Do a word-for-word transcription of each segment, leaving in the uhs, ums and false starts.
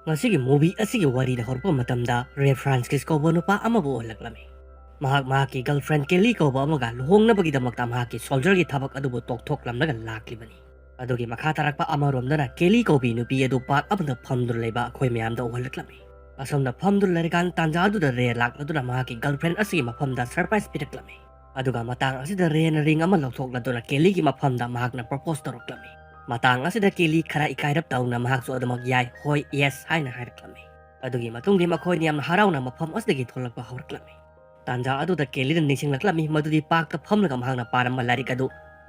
ꯃꯁꯤꯒꯤ movie ꯑꯁꯤꯒꯤ ꯋꯥꯔꯤꯗ ꯍꯧꯔꯛꯄ ꯃꯇꯝꯗ ꯔꯦ ꯐ꯭ꯔꯥꯟꯁꯤꯁ ꯀꯧꯕ ꯅꯨꯄꯥ ꯑꯃꯕꯨ ꯑꯣꯏꯍꯜꯂꯛꯂꯝꯃꯤ꯫ ꯃꯍꯥꯛ ꯃꯍꯥꯛꯀꯤ girlfriend ꯀꯦꯂꯤ ꯀꯧꯕ ꯑꯃꯒ ꯂꯨꯍꯣꯡꯅꯕꯒꯤꯗꯃꯛꯇ ꯃꯍꯥꯛꯀꯤ soldierꯒꯤ ꯊꯕꯛ ꯑꯗꯨꯕꯨ ꯇꯣꯛꯊꯣꯛꯂꯝꯂꯒ ꯂꯥꯛꯂꯤꯕꯅꯤ꯫ ꯑꯗꯨꯒꯤ ꯃꯈꯥ ꯇꯥꯔꯛꯄ ꯑꯃꯔꯣꯝꯗꯅ ꯀꯦꯂꯤ ꯀꯧꯕꯤ ꯅꯨꯄꯤ ꯑꯗꯨ park ꯑꯃꯗ ꯐꯝꯗꯨꯅ ꯂꯩꯕ ꯑꯩꯈꯣꯏ ꯃꯌꯥꯝꯗ ꯎꯍꯜꯂꯛꯂꯝꯃꯤ꯫ ꯑꯁꯨꯝꯅ ꯐꯝꯗꯨꯅ ꯂꯩꯔꯤꯀꯥꯟ ꯇꯥꯟꯖꯥ ꯑꯗꯨꯗ ꯔꯦ ꯂꯥꯛꯂꯗꯨꯅ ꯃꯍꯥꯛꯀꯤ girlfriend ꯑꯁꯤꯒꯤ ꯃꯐꯝꯗ surprise ꯄꯤꯔꯛꯂꯝꯃꯤ꯫ ꯑꯗꯨꯒ ꯃꯇꯥꯡ ꯑꯁꯤꯗ ꯔꯦꯅ ring ꯑꯃ ꯂꯧꯊꯣꯛꯂꯗꯨꯅ ꯀꯦꯂꯤꯒꯤ ꯃꯐꯝꯗ ꯃꯍꯥꯛꯅ propose ꯇꯧꯔꯛꯂꯝꯃꯤ꯫ ꯃꯇꯥꯡ ꯑꯁꯤꯗ ꯀꯦꯂꯤ ꯈꯔ ꯏꯀꯥꯏꯔꯞ ꯇꯧꯅ ꯃꯍꯥꯛꯁꯨ ꯑꯗꯨꯃꯛ ꯌꯥꯏ, ꯍꯣꯏ, yes ꯍꯥꯏꯅ ꯍꯥꯏꯔꯛꯂꯝꯃꯤ꯫ ꯑꯗꯨꯒꯤ ꯃꯇꯨꯡꯗꯤ ꯃꯈꯣꯏꯅꯤ ꯌꯥꯝꯅ ꯍꯔꯥꯎꯅ ꯃꯐꯝ ꯑꯁꯤꯗꯒꯤ ꯊꯣꯛꯂꯛꯄ ꯍꯧꯔꯛꯂꯝꯃꯤ꯫ ꯇꯥꯟꯖꯥ ꯑꯗꯨꯗ ꯀꯦꯂꯤꯅ ꯅꯤꯡꯁꯤꯡꯂꯛꯂꯝꯃꯤ ꯃꯗꯨꯗꯤ parkꯇ ꯐꯝꯂꯒ ꯃꯍꯥꯛꯅ ꯄꯥꯔꯝꯕ ꯂꯥꯏꯔꯤꯛ ꯑꯗꯨ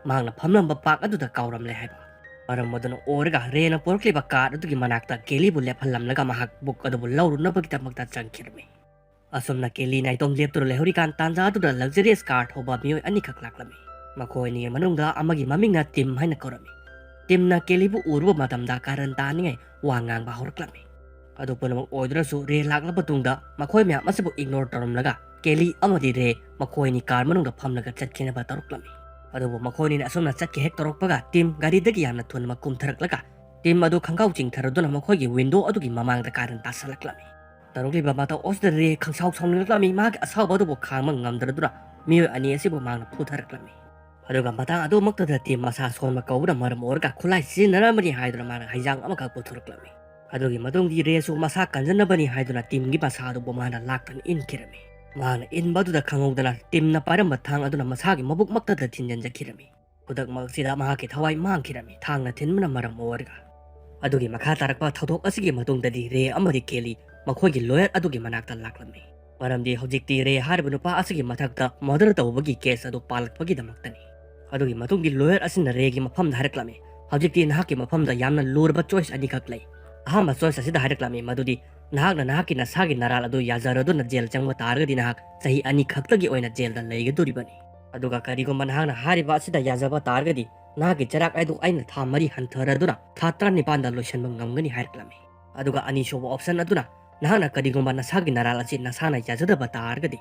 ꯃꯍꯥꯛꯅ ꯐꯝꯂꯝꯕ park ꯑꯗꯨꯗ ꯀꯥꯎꯔꯝꯂꯦ ꯍꯥꯏꯕ꯫ ꯃꯔꯝ ꯑꯗꯨꯅ ꯑꯣꯏꯔꯒ ꯔꯦꯅ ꯄꯨꯔꯛꯂꯤꯕ cart ꯑꯗꯨꯒꯤ ꯃꯅꯥꯛꯇ ꯀꯦꯂꯤꯕꯨ ꯂꯦꯞꯍꯜꯂꯝꯂꯒ ꯃꯍꯥꯛ book ꯑꯗꯨꯕꯨ ꯂꯧꯔꯨꯅꯕꯒꯤꯗꯃꯛꯇ ꯆꯪꯈꯤꯔꯝꯃꯤ꯫ ꯑꯁꯨꯝꯅ ꯀꯦꯂꯤ ꯅꯥꯏꯇꯣꯝ ꯂꯦꯞꯇꯨꯅ ꯂꯩꯍꯧꯔꯤꯀꯥꯟ ꯇꯥꯟꯖꯥ ꯑꯗꯨꯗ luxurious car ꯊꯧꯕ ꯃꯤꯑꯣꯏ ꯑꯅꯤꯈꯛ ꯂꯥꯛꯂꯝꯃꯤ꯫ ꯃꯈꯣꯏ ꯑꯅꯤꯒꯤ ꯃꯅꯨꯡꯗ ꯑꯃꯒꯤ ꯃꯃꯤꯡꯅ ꯇꯤꯝ ꯍꯥꯏꯅ ꯀꯧꯔꯝꯃꯤ꯫ ꯇꯤꯝꯅ ꯀꯦꯂꯤꯕꯨ ꯎꯔꯨꯕ ꯃꯇꯝꯗ ꯀꯥꯔꯟ ꯇꯥꯅꯤꯡꯉꯥꯏ ꯋꯥ ꯉꯥꯡꯕ ꯍꯧꯔꯛꯂꯝꯃꯤ꯫ ꯑꯗꯨ ꯄꯨꯝꯅꯃꯛ ꯑꯣꯏꯗꯨꯅꯁꯨ ꯔꯦ ꯂꯥꯛꯂꯕ ꯇꯨꯡꯗ ꯃꯈꯣꯏ ꯃꯌꯥꯝ ꯑꯁꯤꯕꯨ ignore ꯇꯧꯔꯝꯂꯒ ꯀꯦꯂꯤ ꯑꯃꯗꯤ ꯔꯦ ꯃꯈꯣꯏ ꯑꯅꯤ car ꯃꯅꯨꯡꯗ ꯐꯝꯂꯒ ꯆꯠꯈꯤꯅꯕ ꯇꯧꯔꯛꯂꯝꯃꯤ꯫ ꯑꯗꯨꯕꯨ ꯃꯈꯣꯏ ꯑꯅꯤꯅ ꯑꯁꯨꯝꯅ ꯆꯠꯀꯦ ꯍꯦꯛ ꯇꯧꯔꯛꯄꯒ ꯇꯤꯝ ꯒꯥꯔꯤꯗꯒꯤ ꯌꯥꯝꯅ ꯊꯨꯅ ꯀꯨꯝꯊꯔꯛꯂꯒ ꯇꯤꯝ ꯑꯗꯨ ꯈꯪꯒꯥꯎ ꯆꯤꯡꯊꯔꯗꯨꯅ ꯃꯈꯣꯏꯒꯤ window ꯑꯗꯨꯒꯤ ꯃꯃꯥꯡꯗ ꯀꯥꯔꯟ ꯇꯥꯁꯜꯂꯛꯂꯝꯃꯤ꯫ ꯇꯧꯔꯛꯂꯤꯕ ꯃꯇꯧ ꯑꯁꯤꯗ ꯔꯦ ꯈꯪꯁꯥꯎ ꯁꯥꯎꯅꯤꯡꯂꯛꯂꯝꯃꯤ꯫ ꯃꯍꯥꯛꯀꯤ ꯑꯁꯥꯎꯕ ꯑꯗꯨꯕꯨ ꯈꯥꯡꯕ ꯉꯝꯗ꯭ꯔꯗꯨꯅ ꯃꯤꯑꯣꯏ ꯑꯅꯤ ꯑꯁꯤꯕꯨ ꯃꯍꯥꯛꯅ ꯐꯨꯊꯔꯛꯂꯝꯃꯤ꯫ ꯑꯗꯨꯒ ꯃꯇꯥꯡ ꯑꯗꯨꯃꯛꯇꯗ ꯇꯤꯝ ꯃꯁꯥ ꯁꯣꯟꯕ ꯀꯧꯕꯅ ꯃꯔꯝ ꯑꯣꯏꯔꯒ ꯈꯨꯠꯂꯥꯏ ꯁꯤꯖꯤꯟꯅꯔꯝꯕꯅꯤ ꯍꯥꯏꯗꯨꯅ ꯃꯥꯅ ꯍꯩꯖꯥꯡ ꯑꯃꯈꯛ ꯄꯨꯊꯣꯔꯛꯂꯝꯃꯤ꯫ ꯑꯗꯨꯒꯤ ꯃꯇꯨꯡꯗꯤ ꯔꯦꯁꯨ ꯃꯁꯥ ꯀꯟꯖꯅꯕꯅꯤ ꯍꯥꯏꯗꯨꯅ ꯇꯤꯝꯒꯤ ꯃꯁꯥ ꯑꯗꯨꯕꯨ ꯃꯥꯅ ꯂꯥꯛꯇꯅ ꯏꯟꯈꯤꯔꯝꯃꯤ꯫ ꯃꯍꯥꯛꯅ ꯏꯟꯕ ꯑꯗꯨꯗ ꯈꯪꯍꯧꯗꯅ ꯇꯤꯝꯅ ꯄꯥꯏꯔꯝꯕ ꯊꯥꯡ ꯑꯗꯨꯅ ꯃꯁꯥꯒꯤ ꯃꯕꯨꯛꯃꯛꯇꯗ ꯊꯤꯟꯖꯤꯟꯖꯈꯤꯔꯝꯃꯤ꯫ ꯈꯨꯗꯛꯃꯛ ꯑꯁꯤꯗ ꯃꯍꯥꯛꯀꯤ ꯊꯋꯥꯏ ꯃꯥꯡꯈꯤꯔꯝꯃꯤ, ꯊꯥꯡꯅ ꯊꯤꯟꯕꯅ ꯃꯔꯝ ꯑꯣꯏꯔꯒ꯫ ꯑꯗꯨꯒꯤ ꯃꯈꯥ ꯇꯥꯔꯛꯄ ꯊꯧꯗꯣꯛ ꯑꯁꯤꯒꯤ ꯃꯇꯨꯡꯗꯗꯤ ꯔꯦ ꯑꯃꯗꯤ ꯀꯦꯂꯤ ꯃꯈꯣꯏꯒꯤ lawyer ꯑꯗꯨꯒꯤ ꯃꯅꯥꯛꯇ ꯂꯥꯛꯂꯝꯃꯤ꯫ ꯃꯔꯝꯗꯤ ꯍꯧꯖꯤꯛꯇꯤ ꯔꯦ ꯍꯥꯏꯔꯤꯕ ꯅꯨꯄꯥ ꯑꯁꯤꯒꯤ ꯃꯊꯛꯇ murder ꯇꯧꯕꯒꯤ case ꯑꯗꯨ ꯄꯥꯜꯂꯛꯄꯒꯤꯗꯃꯛꯇꯅꯤ꯫ ꯑꯗꯨꯒꯤ ꯃꯇꯨꯡꯗꯤ lawyer ꯑꯁꯤꯅ ꯔꯦꯒꯤ ꯃꯐꯝꯗ ꯍꯥꯏꯔꯛꯂꯝꯃꯤ, ꯍꯧꯖꯤꯛꯇꯤ ꯅꯍꯥꯛꯀꯤ ꯃꯐꯝꯗ ꯌꯥꯝꯅ ꯂꯨꯔꯕ choice ꯑꯅꯤꯈꯛ ꯂꯩ꯫ ꯑꯍꯥꯟꯕ choice ꯑꯁꯤꯗ ꯍꯥꯏꯔꯛꯂꯝꯃꯤ ꯃꯗꯨꯗꯤ ꯅꯍꯥꯛꯅ ꯅꯍꯥꯛꯀꯤ ꯅꯁꯥꯒꯤ ꯅꯔꯥꯜ ꯑꯗꯨ ꯌꯥꯖꯔꯗꯨꯅ ꯖꯦꯜ ꯆꯪꯕ ꯇꯥꯔꯒꯗꯤ ꯅꯍꯥꯛ ꯆꯍꯤ ꯑꯅꯤ ꯈꯛꯇꯒꯤ ꯑꯣꯏꯅ ꯖꯦꯜꯗ ꯂꯩꯒꯗꯧꯔꯤꯕꯅꯤ꯫ ꯑꯗꯨꯒ ꯀꯔꯤꯒꯨꯝꯕ ꯅꯍꯥꯛꯅ ꯍꯥꯏꯔꯤꯕ ꯑꯁꯤꯗ ꯌꯥꯖꯕ ꯇꯥꯔꯒꯗꯤ ꯅꯍꯥꯛꯀꯤ ꯆꯩꯔꯥꯛ ꯑꯗꯨ ꯑꯩꯅ ꯊꯥ ꯃꯔꯤ ꯍꯟꯊꯔꯗꯨꯅ ꯊꯥ ꯇꯔꯥꯅꯤꯄꯥꯟꯗ ꯂꯣꯏꯁꯤꯟꯕ ꯉꯝꯒꯅꯤ ꯍꯥꯏꯔꯛꯂꯝꯃꯤ꯫ ꯑꯗꯨꯒ ꯑꯅꯤꯁꯨꯕ option ꯑꯗꯨꯅ ꯅꯍꯥꯛꯅ ꯀꯔꯤꯒꯨꯝꯕ ꯅꯁꯥꯒꯤ ꯅꯔꯥꯜ ꯑꯁꯤ ꯅꯁꯥꯅ ꯌꯥꯖꯗꯕ ꯇꯥꯔꯒꯗꯤ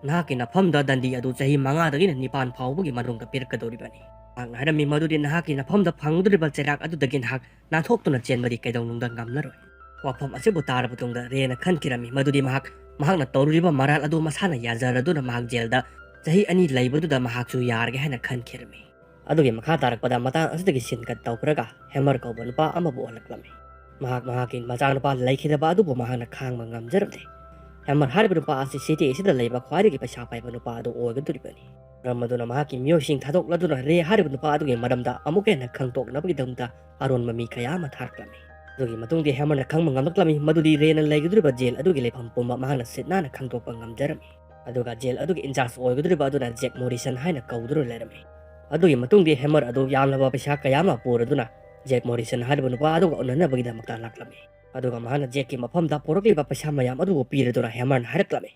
ꯅꯍꯥꯛꯀꯤ ꯅꯐꯝꯗ ꯗꯟꯗꯤ ꯑꯗꯨ ꯆꯍꯤ ꯃꯉꯥꯗꯒꯤꯅ ꯅꯤꯄꯥꯟ ꯐꯥꯎꯕꯒꯤ ꯃꯅꯨꯡꯗ ꯄꯤꯔꯛꯀꯗꯧꯔꯤꯕꯅꯤ꯫ ꯅꯍꯥꯛꯅ ꯍꯥꯏꯔꯝꯃꯤ ꯃꯗꯨꯗꯤ ꯅꯍꯥꯛꯀꯤ ꯅꯐꯝꯗ ꯐꯪꯒꯗꯧꯔꯤꯕ ꯆꯩꯔꯥꯛ ꯑꯗꯨꯗꯒꯤ ꯅꯍꯥꯛ ꯅꯥꯟꯊꯣꯛꯇꯨꯅ ꯆꯦꯟꯕꯗꯤ ꯀꯩꯗꯧꯅꯨꯡꯗ ꯉꯝꯂꯔꯣꯏ꯫ ꯋꯥꯐꯝ ꯑꯁꯤꯕꯨ ꯇꯥꯔꯕ ꯇꯨꯡꯗ ꯔꯦꯅ ꯈꯟꯈꯤꯔꯝꯃꯤ ꯃꯗꯨꯗꯤ ꯃꯍꯥꯛ, ꯃꯍꯥꯛꯅ ꯇꯧꯔꯨꯔꯤꯕ ꯃꯔꯥꯜ ꯑꯗꯨ ꯃꯁꯥꯅ ꯌꯥꯖꯔꯗꯨꯅ ꯃꯍꯥꯛ ꯖꯦꯜꯗ ꯆꯍꯤ ꯑꯅꯤ ꯂꯩꯕꯗꯨꯗ ꯃꯍꯥꯛꯁꯨ ꯌꯥꯔꯒꯦ ꯍꯥꯏꯅ ꯈꯟꯈꯤꯔꯝꯃꯤ꯫ ꯑꯗꯨꯒꯤ ꯃꯈꯥ ꯇꯥꯔꯛꯄꯗ ꯃꯇꯥꯡ ꯑꯁꯤꯗꯒꯤ ꯁꯤꯟ ꯀꯠ ꯇꯧꯈ꯭ꯔꯒ ꯍꯦꯃꯔ ꯀꯧꯕ ꯅꯨꯄꯥ ꯑꯃꯕꯨ ꯎꯍꯜꯂꯛꯂꯝꯃꯤ꯫ ꯃꯍꯥꯛ ꯃꯍꯥꯛꯀꯤ ꯃꯆꯥꯅꯨꯄꯥ ꯂꯩꯈꯤꯗꯕ ꯑꯗꯨꯕꯨ ꯃꯍꯥꯛꯅ ꯈꯥꯡꯕ ꯉꯝꯖꯔꯝꯗꯦ꯫ ꯍꯦꯃꯔ ꯍꯥꯏꯔꯤꯕ ꯅꯨꯄꯥ ꯑꯁꯤ ꯁꯤꯇꯤ ꯑꯁꯤꯗ ꯂꯩꯕ ꯈ꯭ꯋꯥꯏꯗꯒꯤ ꯄꯩꯁꯥ ꯄꯥꯏꯕ ꯅꯨꯄꯥ ꯑꯗꯨ ꯑꯣꯏꯒꯗꯧꯔꯤꯕꯅꯤ꯫ ꯃꯔꯝ ꯑꯗꯨꯅ ꯃꯍꯥꯛꯀꯤ ꯃꯤꯑꯣꯏꯁꯤꯡ ꯊꯥꯗꯣꯛꯂꯗꯨꯅ ꯔꯦ ꯍꯥꯏꯔꯤꯕ ꯅꯨꯄꯥ ꯑꯗꯨꯒꯤ ꯃꯔꯝꯗ ꯑꯃꯨꯛꯀ ꯍꯦꯟꯅ ꯈꯪꯗꯣꯛꯅꯕꯒꯤꯗꯃꯛꯇ ꯑꯔꯣꯟꯕ ꯃꯤ ꯀꯌꯥ ꯑꯃ ꯊꯥꯔꯛꯂꯝꯃꯤ꯫ ꯑꯗꯨꯒꯤ ꯃꯇꯨꯡꯗꯤ ꯍꯦꯃꯔꯅ ꯈꯪꯕ ꯉꯝꯂꯛꯂꯝꯃꯤ ꯃꯗꯨꯗꯤ ꯔꯦꯅ ꯂꯩꯒꯗꯧꯔꯤꯕ ꯖꯦꯜ ꯑꯗꯨꯒꯤ ꯂꯩꯐꯝ ꯄꯨꯝꯕ ꯃꯍꯥꯛꯅ ꯁꯤꯠ ꯅꯥꯟꯅ ꯈꯪꯗꯣꯛꯄ ꯉꯝꯖꯔꯝꯃꯤ꯫ ꯑꯗꯨꯒ ꯖꯦꯜ ꯑꯗꯨꯒꯤ ꯏꯟꯆꯥꯔꯖ ꯑꯣꯏꯒꯗꯧꯔꯤꯕ ꯑꯗꯨꯅ ꯖꯦꯛ ꯃꯣꯔꯤꯁꯟ ꯍꯥꯏꯅ ꯀꯧꯗꯨꯅ ꯂꯩꯔꯝꯃꯤ꯫ ꯑꯗꯨꯒꯤ ꯃꯇꯨꯡꯗꯤ ꯍꯦꯃꯔ ꯑꯗꯨ ꯌꯥꯝꯂꯕ ꯄꯩꯁꯥ ꯀꯌꯥ ꯑꯃ ꯄꯨꯔꯗꯨꯅ ꯖꯦꯛ ꯃꯣꯔꯤꯁꯟ ꯍꯥꯏꯔꯤꯕ ꯅꯨꯄꯥ ꯑꯗꯨꯒ ꯎꯅꯅꯕꯒꯤꯗꯃꯛꯇ ꯂꯥꯛꯂꯝꯃꯤ꯫ ꯑꯗꯨꯒ ꯃꯍꯥꯛꯅ ꯖꯦꯛꯀꯤ ꯃꯐꯝꯗ ꯄꯨꯔꯛꯂꯤꯕ ꯄꯩꯁꯥ ꯃꯌꯥꯝ ꯑꯗꯨꯕꯨ ꯄꯤꯔꯗꯨꯅ ꯍꯦꯃꯔꯅ ꯍꯥꯏꯔꯛꯂꯝꯃꯤ,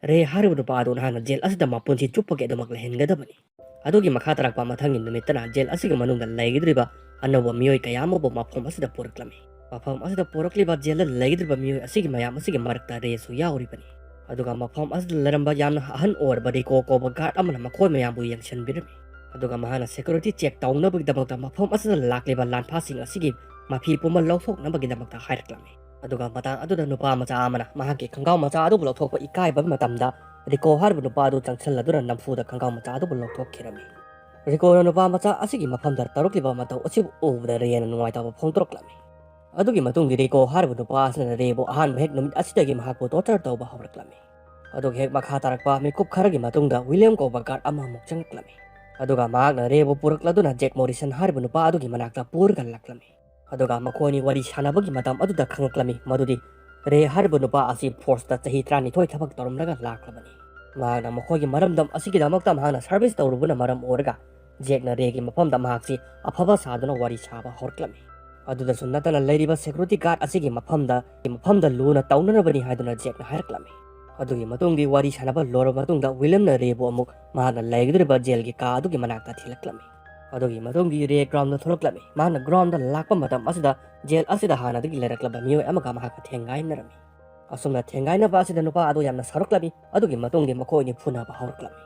ꯔꯦ ꯍꯥꯏꯔꯤꯕ ꯅꯨꯄꯥ ꯑꯗꯨ ꯅꯍꯥꯛꯅ ꯖꯦꯜ ꯑꯁꯤꯗ ꯃꯄꯨꯟꯁꯤ ꯆꯨꯞꯄꯒꯤ ꯑꯗꯨꯃꯛ ꯂꯩꯍꯟꯒꯗꯕꯅꯤ꯫ ꯑꯗꯨꯒꯤ ꯃꯈꯥ ꯇꯥꯔꯛꯄ ꯃꯊꯪꯒꯤ ꯅꯨꯃꯤꯠꯇꯅ ꯖꯦꯜ ꯑꯁꯤꯒꯤ ꯃꯅꯨꯡꯗ ꯂꯩꯒꯗꯧꯔꯤꯕ ꯑꯅꯧꯕ ꯃꯤꯑꯣꯏ ꯀꯌꯥ ꯑꯃꯕꯨ ꯃꯐꯝ ꯑꯁꯤꯗ ꯄꯨꯔꯛꯂꯝꯃꯤ꯫ ꯃꯐꯝ ꯑꯁꯤꯗ ꯄꯨꯔꯛꯂꯤꯕ ꯖꯦꯜꯗ ꯂꯩꯒꯗꯧꯔꯤꯕ ꯃꯤꯑꯣꯏ ꯑꯁꯤꯒꯤ ꯃꯌꯥꯝ ꯑꯁꯤꯒꯤ ꯃꯔꯛꯇ ꯔꯦꯁꯨ ꯌꯥꯎꯔꯤꯕꯅꯤ꯫ ꯑꯗꯨꯒ ꯃꯐꯝ ꯑꯁꯤꯗ ꯂꯩꯔꯝꯕ ꯌꯥꯝꯅ ꯑꯍꯟ ꯑꯣꯏꯔꯕ ꯔꯤꯀꯣ ꯀꯧꯕ ꯒꯥꯔꯗ ꯑꯃꯅ ꯃꯈꯣꯏ ꯃꯌꯥꯝꯕꯨ ꯌꯦꯡꯁꯤꯟꯕꯤꯔꯝꯃꯤ꯫ ꯑꯗꯨꯒ ꯃꯍꯥꯛꯅ ꯁꯦꯀ꯭ꯌꯨꯔꯤꯇꯤ ꯆꯦꯛ ꯇꯧꯅꯕꯒꯤꯗꯃꯛꯇ ꯃꯐꯝ ꯑꯁꯤꯗ ꯂꯥꯛꯂꯤꯕ ꯂꯥꯟꯐꯥꯁꯤꯡ ꯑꯁꯤꯒꯤ ꯃꯐꯤ ꯄꯨꯝꯕ ꯂꯧꯊꯣꯛꯅꯕꯒꯤꯗꯃꯛꯇ ꯍꯥꯏꯔꯛꯂꯝꯃꯤ꯫ ꯑꯗꯨꯒ ꯃꯇꯥꯡ ꯑꯗꯨꯗ ꯅꯨꯄꯥ ꯃꯆꯥ ꯑꯃꯅ ꯃꯍꯥꯛꯀꯤ ꯈꯣꯡꯒ꯭ꯔꯥꯎ ꯃꯆꯥ ꯑꯗꯨꯕꯨ ꯂꯧꯊꯣꯛꯄ ꯏꯀꯥꯏꯕ ꯃꯇꯝꯗ ꯔꯤꯀꯣ ꯍꯥꯏꯔꯤꯕ ꯅꯨꯄꯥ ꯑꯗꯨ ꯆꯪꯁꯤꯜꯂꯗꯨꯅ ꯅꯝꯐꯨꯗ ꯈꯣꯡꯒ꯭ꯔꯥꯎ ꯃꯆꯥ ꯑꯗꯨꯕꯨ ꯂꯧꯊꯣꯛꯈꯤꯔꯝꯃꯤ꯫ ꯔꯤꯀꯣꯅ ꯅꯨꯄꯥ ꯃꯆꯥ ꯑꯁꯤꯒꯤ ꯃꯐꯝꯗ ꯇꯧꯔꯛꯂꯤꯕ ꯃꯇꯧ ꯑꯁꯤꯕꯨ ꯎꯕꯗ ꯔꯦꯅ ꯅꯨꯡꯉꯥꯏꯇꯕ ꯐꯣꯡꯗꯣꯔꯛꯂꯝꯃꯤ꯫ ꯑꯗꯨꯒꯤ ꯃꯇꯨꯡꯗꯤ ꯔꯤꯀꯣ ꯍꯥꯏꯔꯤꯕ ꯅꯨꯄꯥ ꯑꯁꯤꯅ ꯔꯦꯕꯨ ꯑꯍꯥꯟꯕ ꯍꯦꯛ ꯅꯨꯃꯤꯠ ꯑꯁꯤꯗꯒꯤ ꯃꯍꯥꯛꯄꯨ ꯇꯣꯔꯆꯔ ꯇꯧꯕ ꯍꯧꯔꯛꯂꯝꯃꯤ꯫ ꯑꯗꯨꯒ ꯍꯦꯛ ꯃꯈꯥ ꯇꯥꯔꯛꯄ ꯃꯤꯀꯨꯞ ꯈꯔꯒꯤ ꯃꯇꯨꯡꯗ ꯋꯤꯂꯤꯌꯝ ꯀꯧꯕ ꯒꯥꯔꯗ ꯑꯃꯃꯨꯛ ꯆꯪꯂꯛꯂꯝꯃꯤ꯫ ꯑꯗꯨꯒ ꯃꯍꯥꯛꯅ ꯔꯦꯕꯨ ꯄꯨꯔꯛꯂꯗꯨꯅ ꯖꯦꯛ ꯃꯣꯔꯤꯁꯟ ꯍꯥꯏꯔꯤꯕ ꯅꯨꯄꯥ ꯑꯗꯨꯒꯤ ꯃꯅꯥꯛꯇ ꯄꯨꯔꯒ ꯂꯥꯛꯂꯝꯃꯤ꯫ ꯑꯗꯨꯒ ꯃꯈꯣꯏ ꯑꯅꯤ ꯋꯥꯔꯤ ꯁꯥꯟꯅꯕꯒꯤ ꯃꯇꯝ ꯑꯗꯨꯗ ꯈꯪꯂꯛꯂꯝꯃꯤ ꯃꯗꯨꯗꯤ ꯔꯦ ꯍꯥꯏꯔꯤꯕ ꯅꯨꯄꯥ ꯑꯁꯤ ꯐꯣꯔꯁꯇ ꯆꯍꯤ ꯇꯔꯥꯅꯤꯊꯣꯏ ꯊꯕꯛ ꯇꯧꯔꯝꯂꯒ ꯂꯥꯛꯂꯕꯅꯤ꯫ ꯃꯍꯥꯛꯅ ꯃꯈꯣꯏꯒꯤ ꯃꯔꯝꯗꯝ ꯑꯁꯤꯒꯤꯗꯃꯛꯇ ꯃꯍꯥꯛꯅ ꯁꯔꯚꯤꯁ ꯇꯧꯔꯨꯕꯅ ꯃꯔꯝ ꯑꯣꯏꯔꯒ ꯖꯦꯛꯅ ꯔꯦꯒꯤ ꯃꯐꯝꯗ ꯃꯍꯥꯛꯁꯤ ꯑꯐꯕ ꯁꯥꯗꯨꯅ ꯋꯥꯔꯤ ꯁꯥꯕ ꯍꯧꯔꯛꯂꯝꯃꯤ꯫ ꯑꯗꯨꯗꯁꯨ ꯅꯠꯇꯅ ꯂꯩꯔꯤꯕ ꯁꯦꯀ꯭ꯌꯨꯔꯤꯇꯤ ꯒꯥꯔꯗ ꯑꯁꯤꯒꯤ ꯃꯐꯝꯗ, ꯃꯐꯝꯗ ꯂꯨꯅ ꯇꯧꯅꯅꯕꯅꯤ ꯍꯥꯏꯗꯨꯅ ꯖꯦꯛꯅ ꯍꯥꯏꯔꯛꯂꯝꯃꯤ꯫ ꯑꯗꯨꯒꯤ ꯃꯇꯨꯡꯗꯤ ꯋꯥꯔꯤ ꯁꯥꯟꯅꯕ ꯂꯣꯏꯔꯕ ꯃꯇꯨꯡꯗ ꯋꯤꯂꯤꯌꯝꯅ ꯔꯦꯕꯨ ꯑꯃꯨꯛ ꯃꯍꯥꯛꯅ ꯂꯩꯒꯗꯧꯔꯤꯕ ꯖꯦꯜꯒꯤ ꯀꯥ ꯑꯗꯨꯒꯤ ꯃꯅꯥꯛꯇ ꯊꯤꯜꯂꯛꯂꯝꯃꯤ꯫ ꯑꯗꯨꯒꯤ ꯃꯇꯨꯡꯗꯤ ꯔꯦ ꯒ꯭ꯔꯥꯎꯟꯗ ꯊꯣꯛꯂꯛꯂꯝꯃꯤ꯫ ꯃꯍꯥꯛꯅ ꯒ꯭ꯔꯥꯎꯟꯗ ꯂꯥꯛꯄ ꯃꯇꯝ ꯑꯁꯤꯗ ꯖꯦꯜ ꯑꯁꯤꯗ ꯍꯥꯟꯅꯗꯒꯤ ꯂꯩꯔꯛꯂꯕ ꯃꯤꯑꯣꯏ ꯑꯃꯒ ꯃꯍꯥꯛꯀ ꯊꯦꯡꯒꯥꯏꯅꯔꯝꯃꯤ꯫ ꯑꯁꯨꯝꯅ ꯊꯦꯡꯒꯥꯏꯅꯕ ꯑꯁꯤꯗ ꯅꯨꯄꯥ ꯑꯗꯨ ꯌꯥꯝꯅ ꯁꯥꯎꯔꯛꯂꯝꯃꯤ꯫ ꯑꯗꯨꯒꯤ ꯃꯇꯨꯡꯗꯤ ꯃꯈꯣꯏ ꯑꯅꯤ ꯐꯨꯅꯕ ꯍꯧꯔꯛꯂꯝꯃꯤ꯫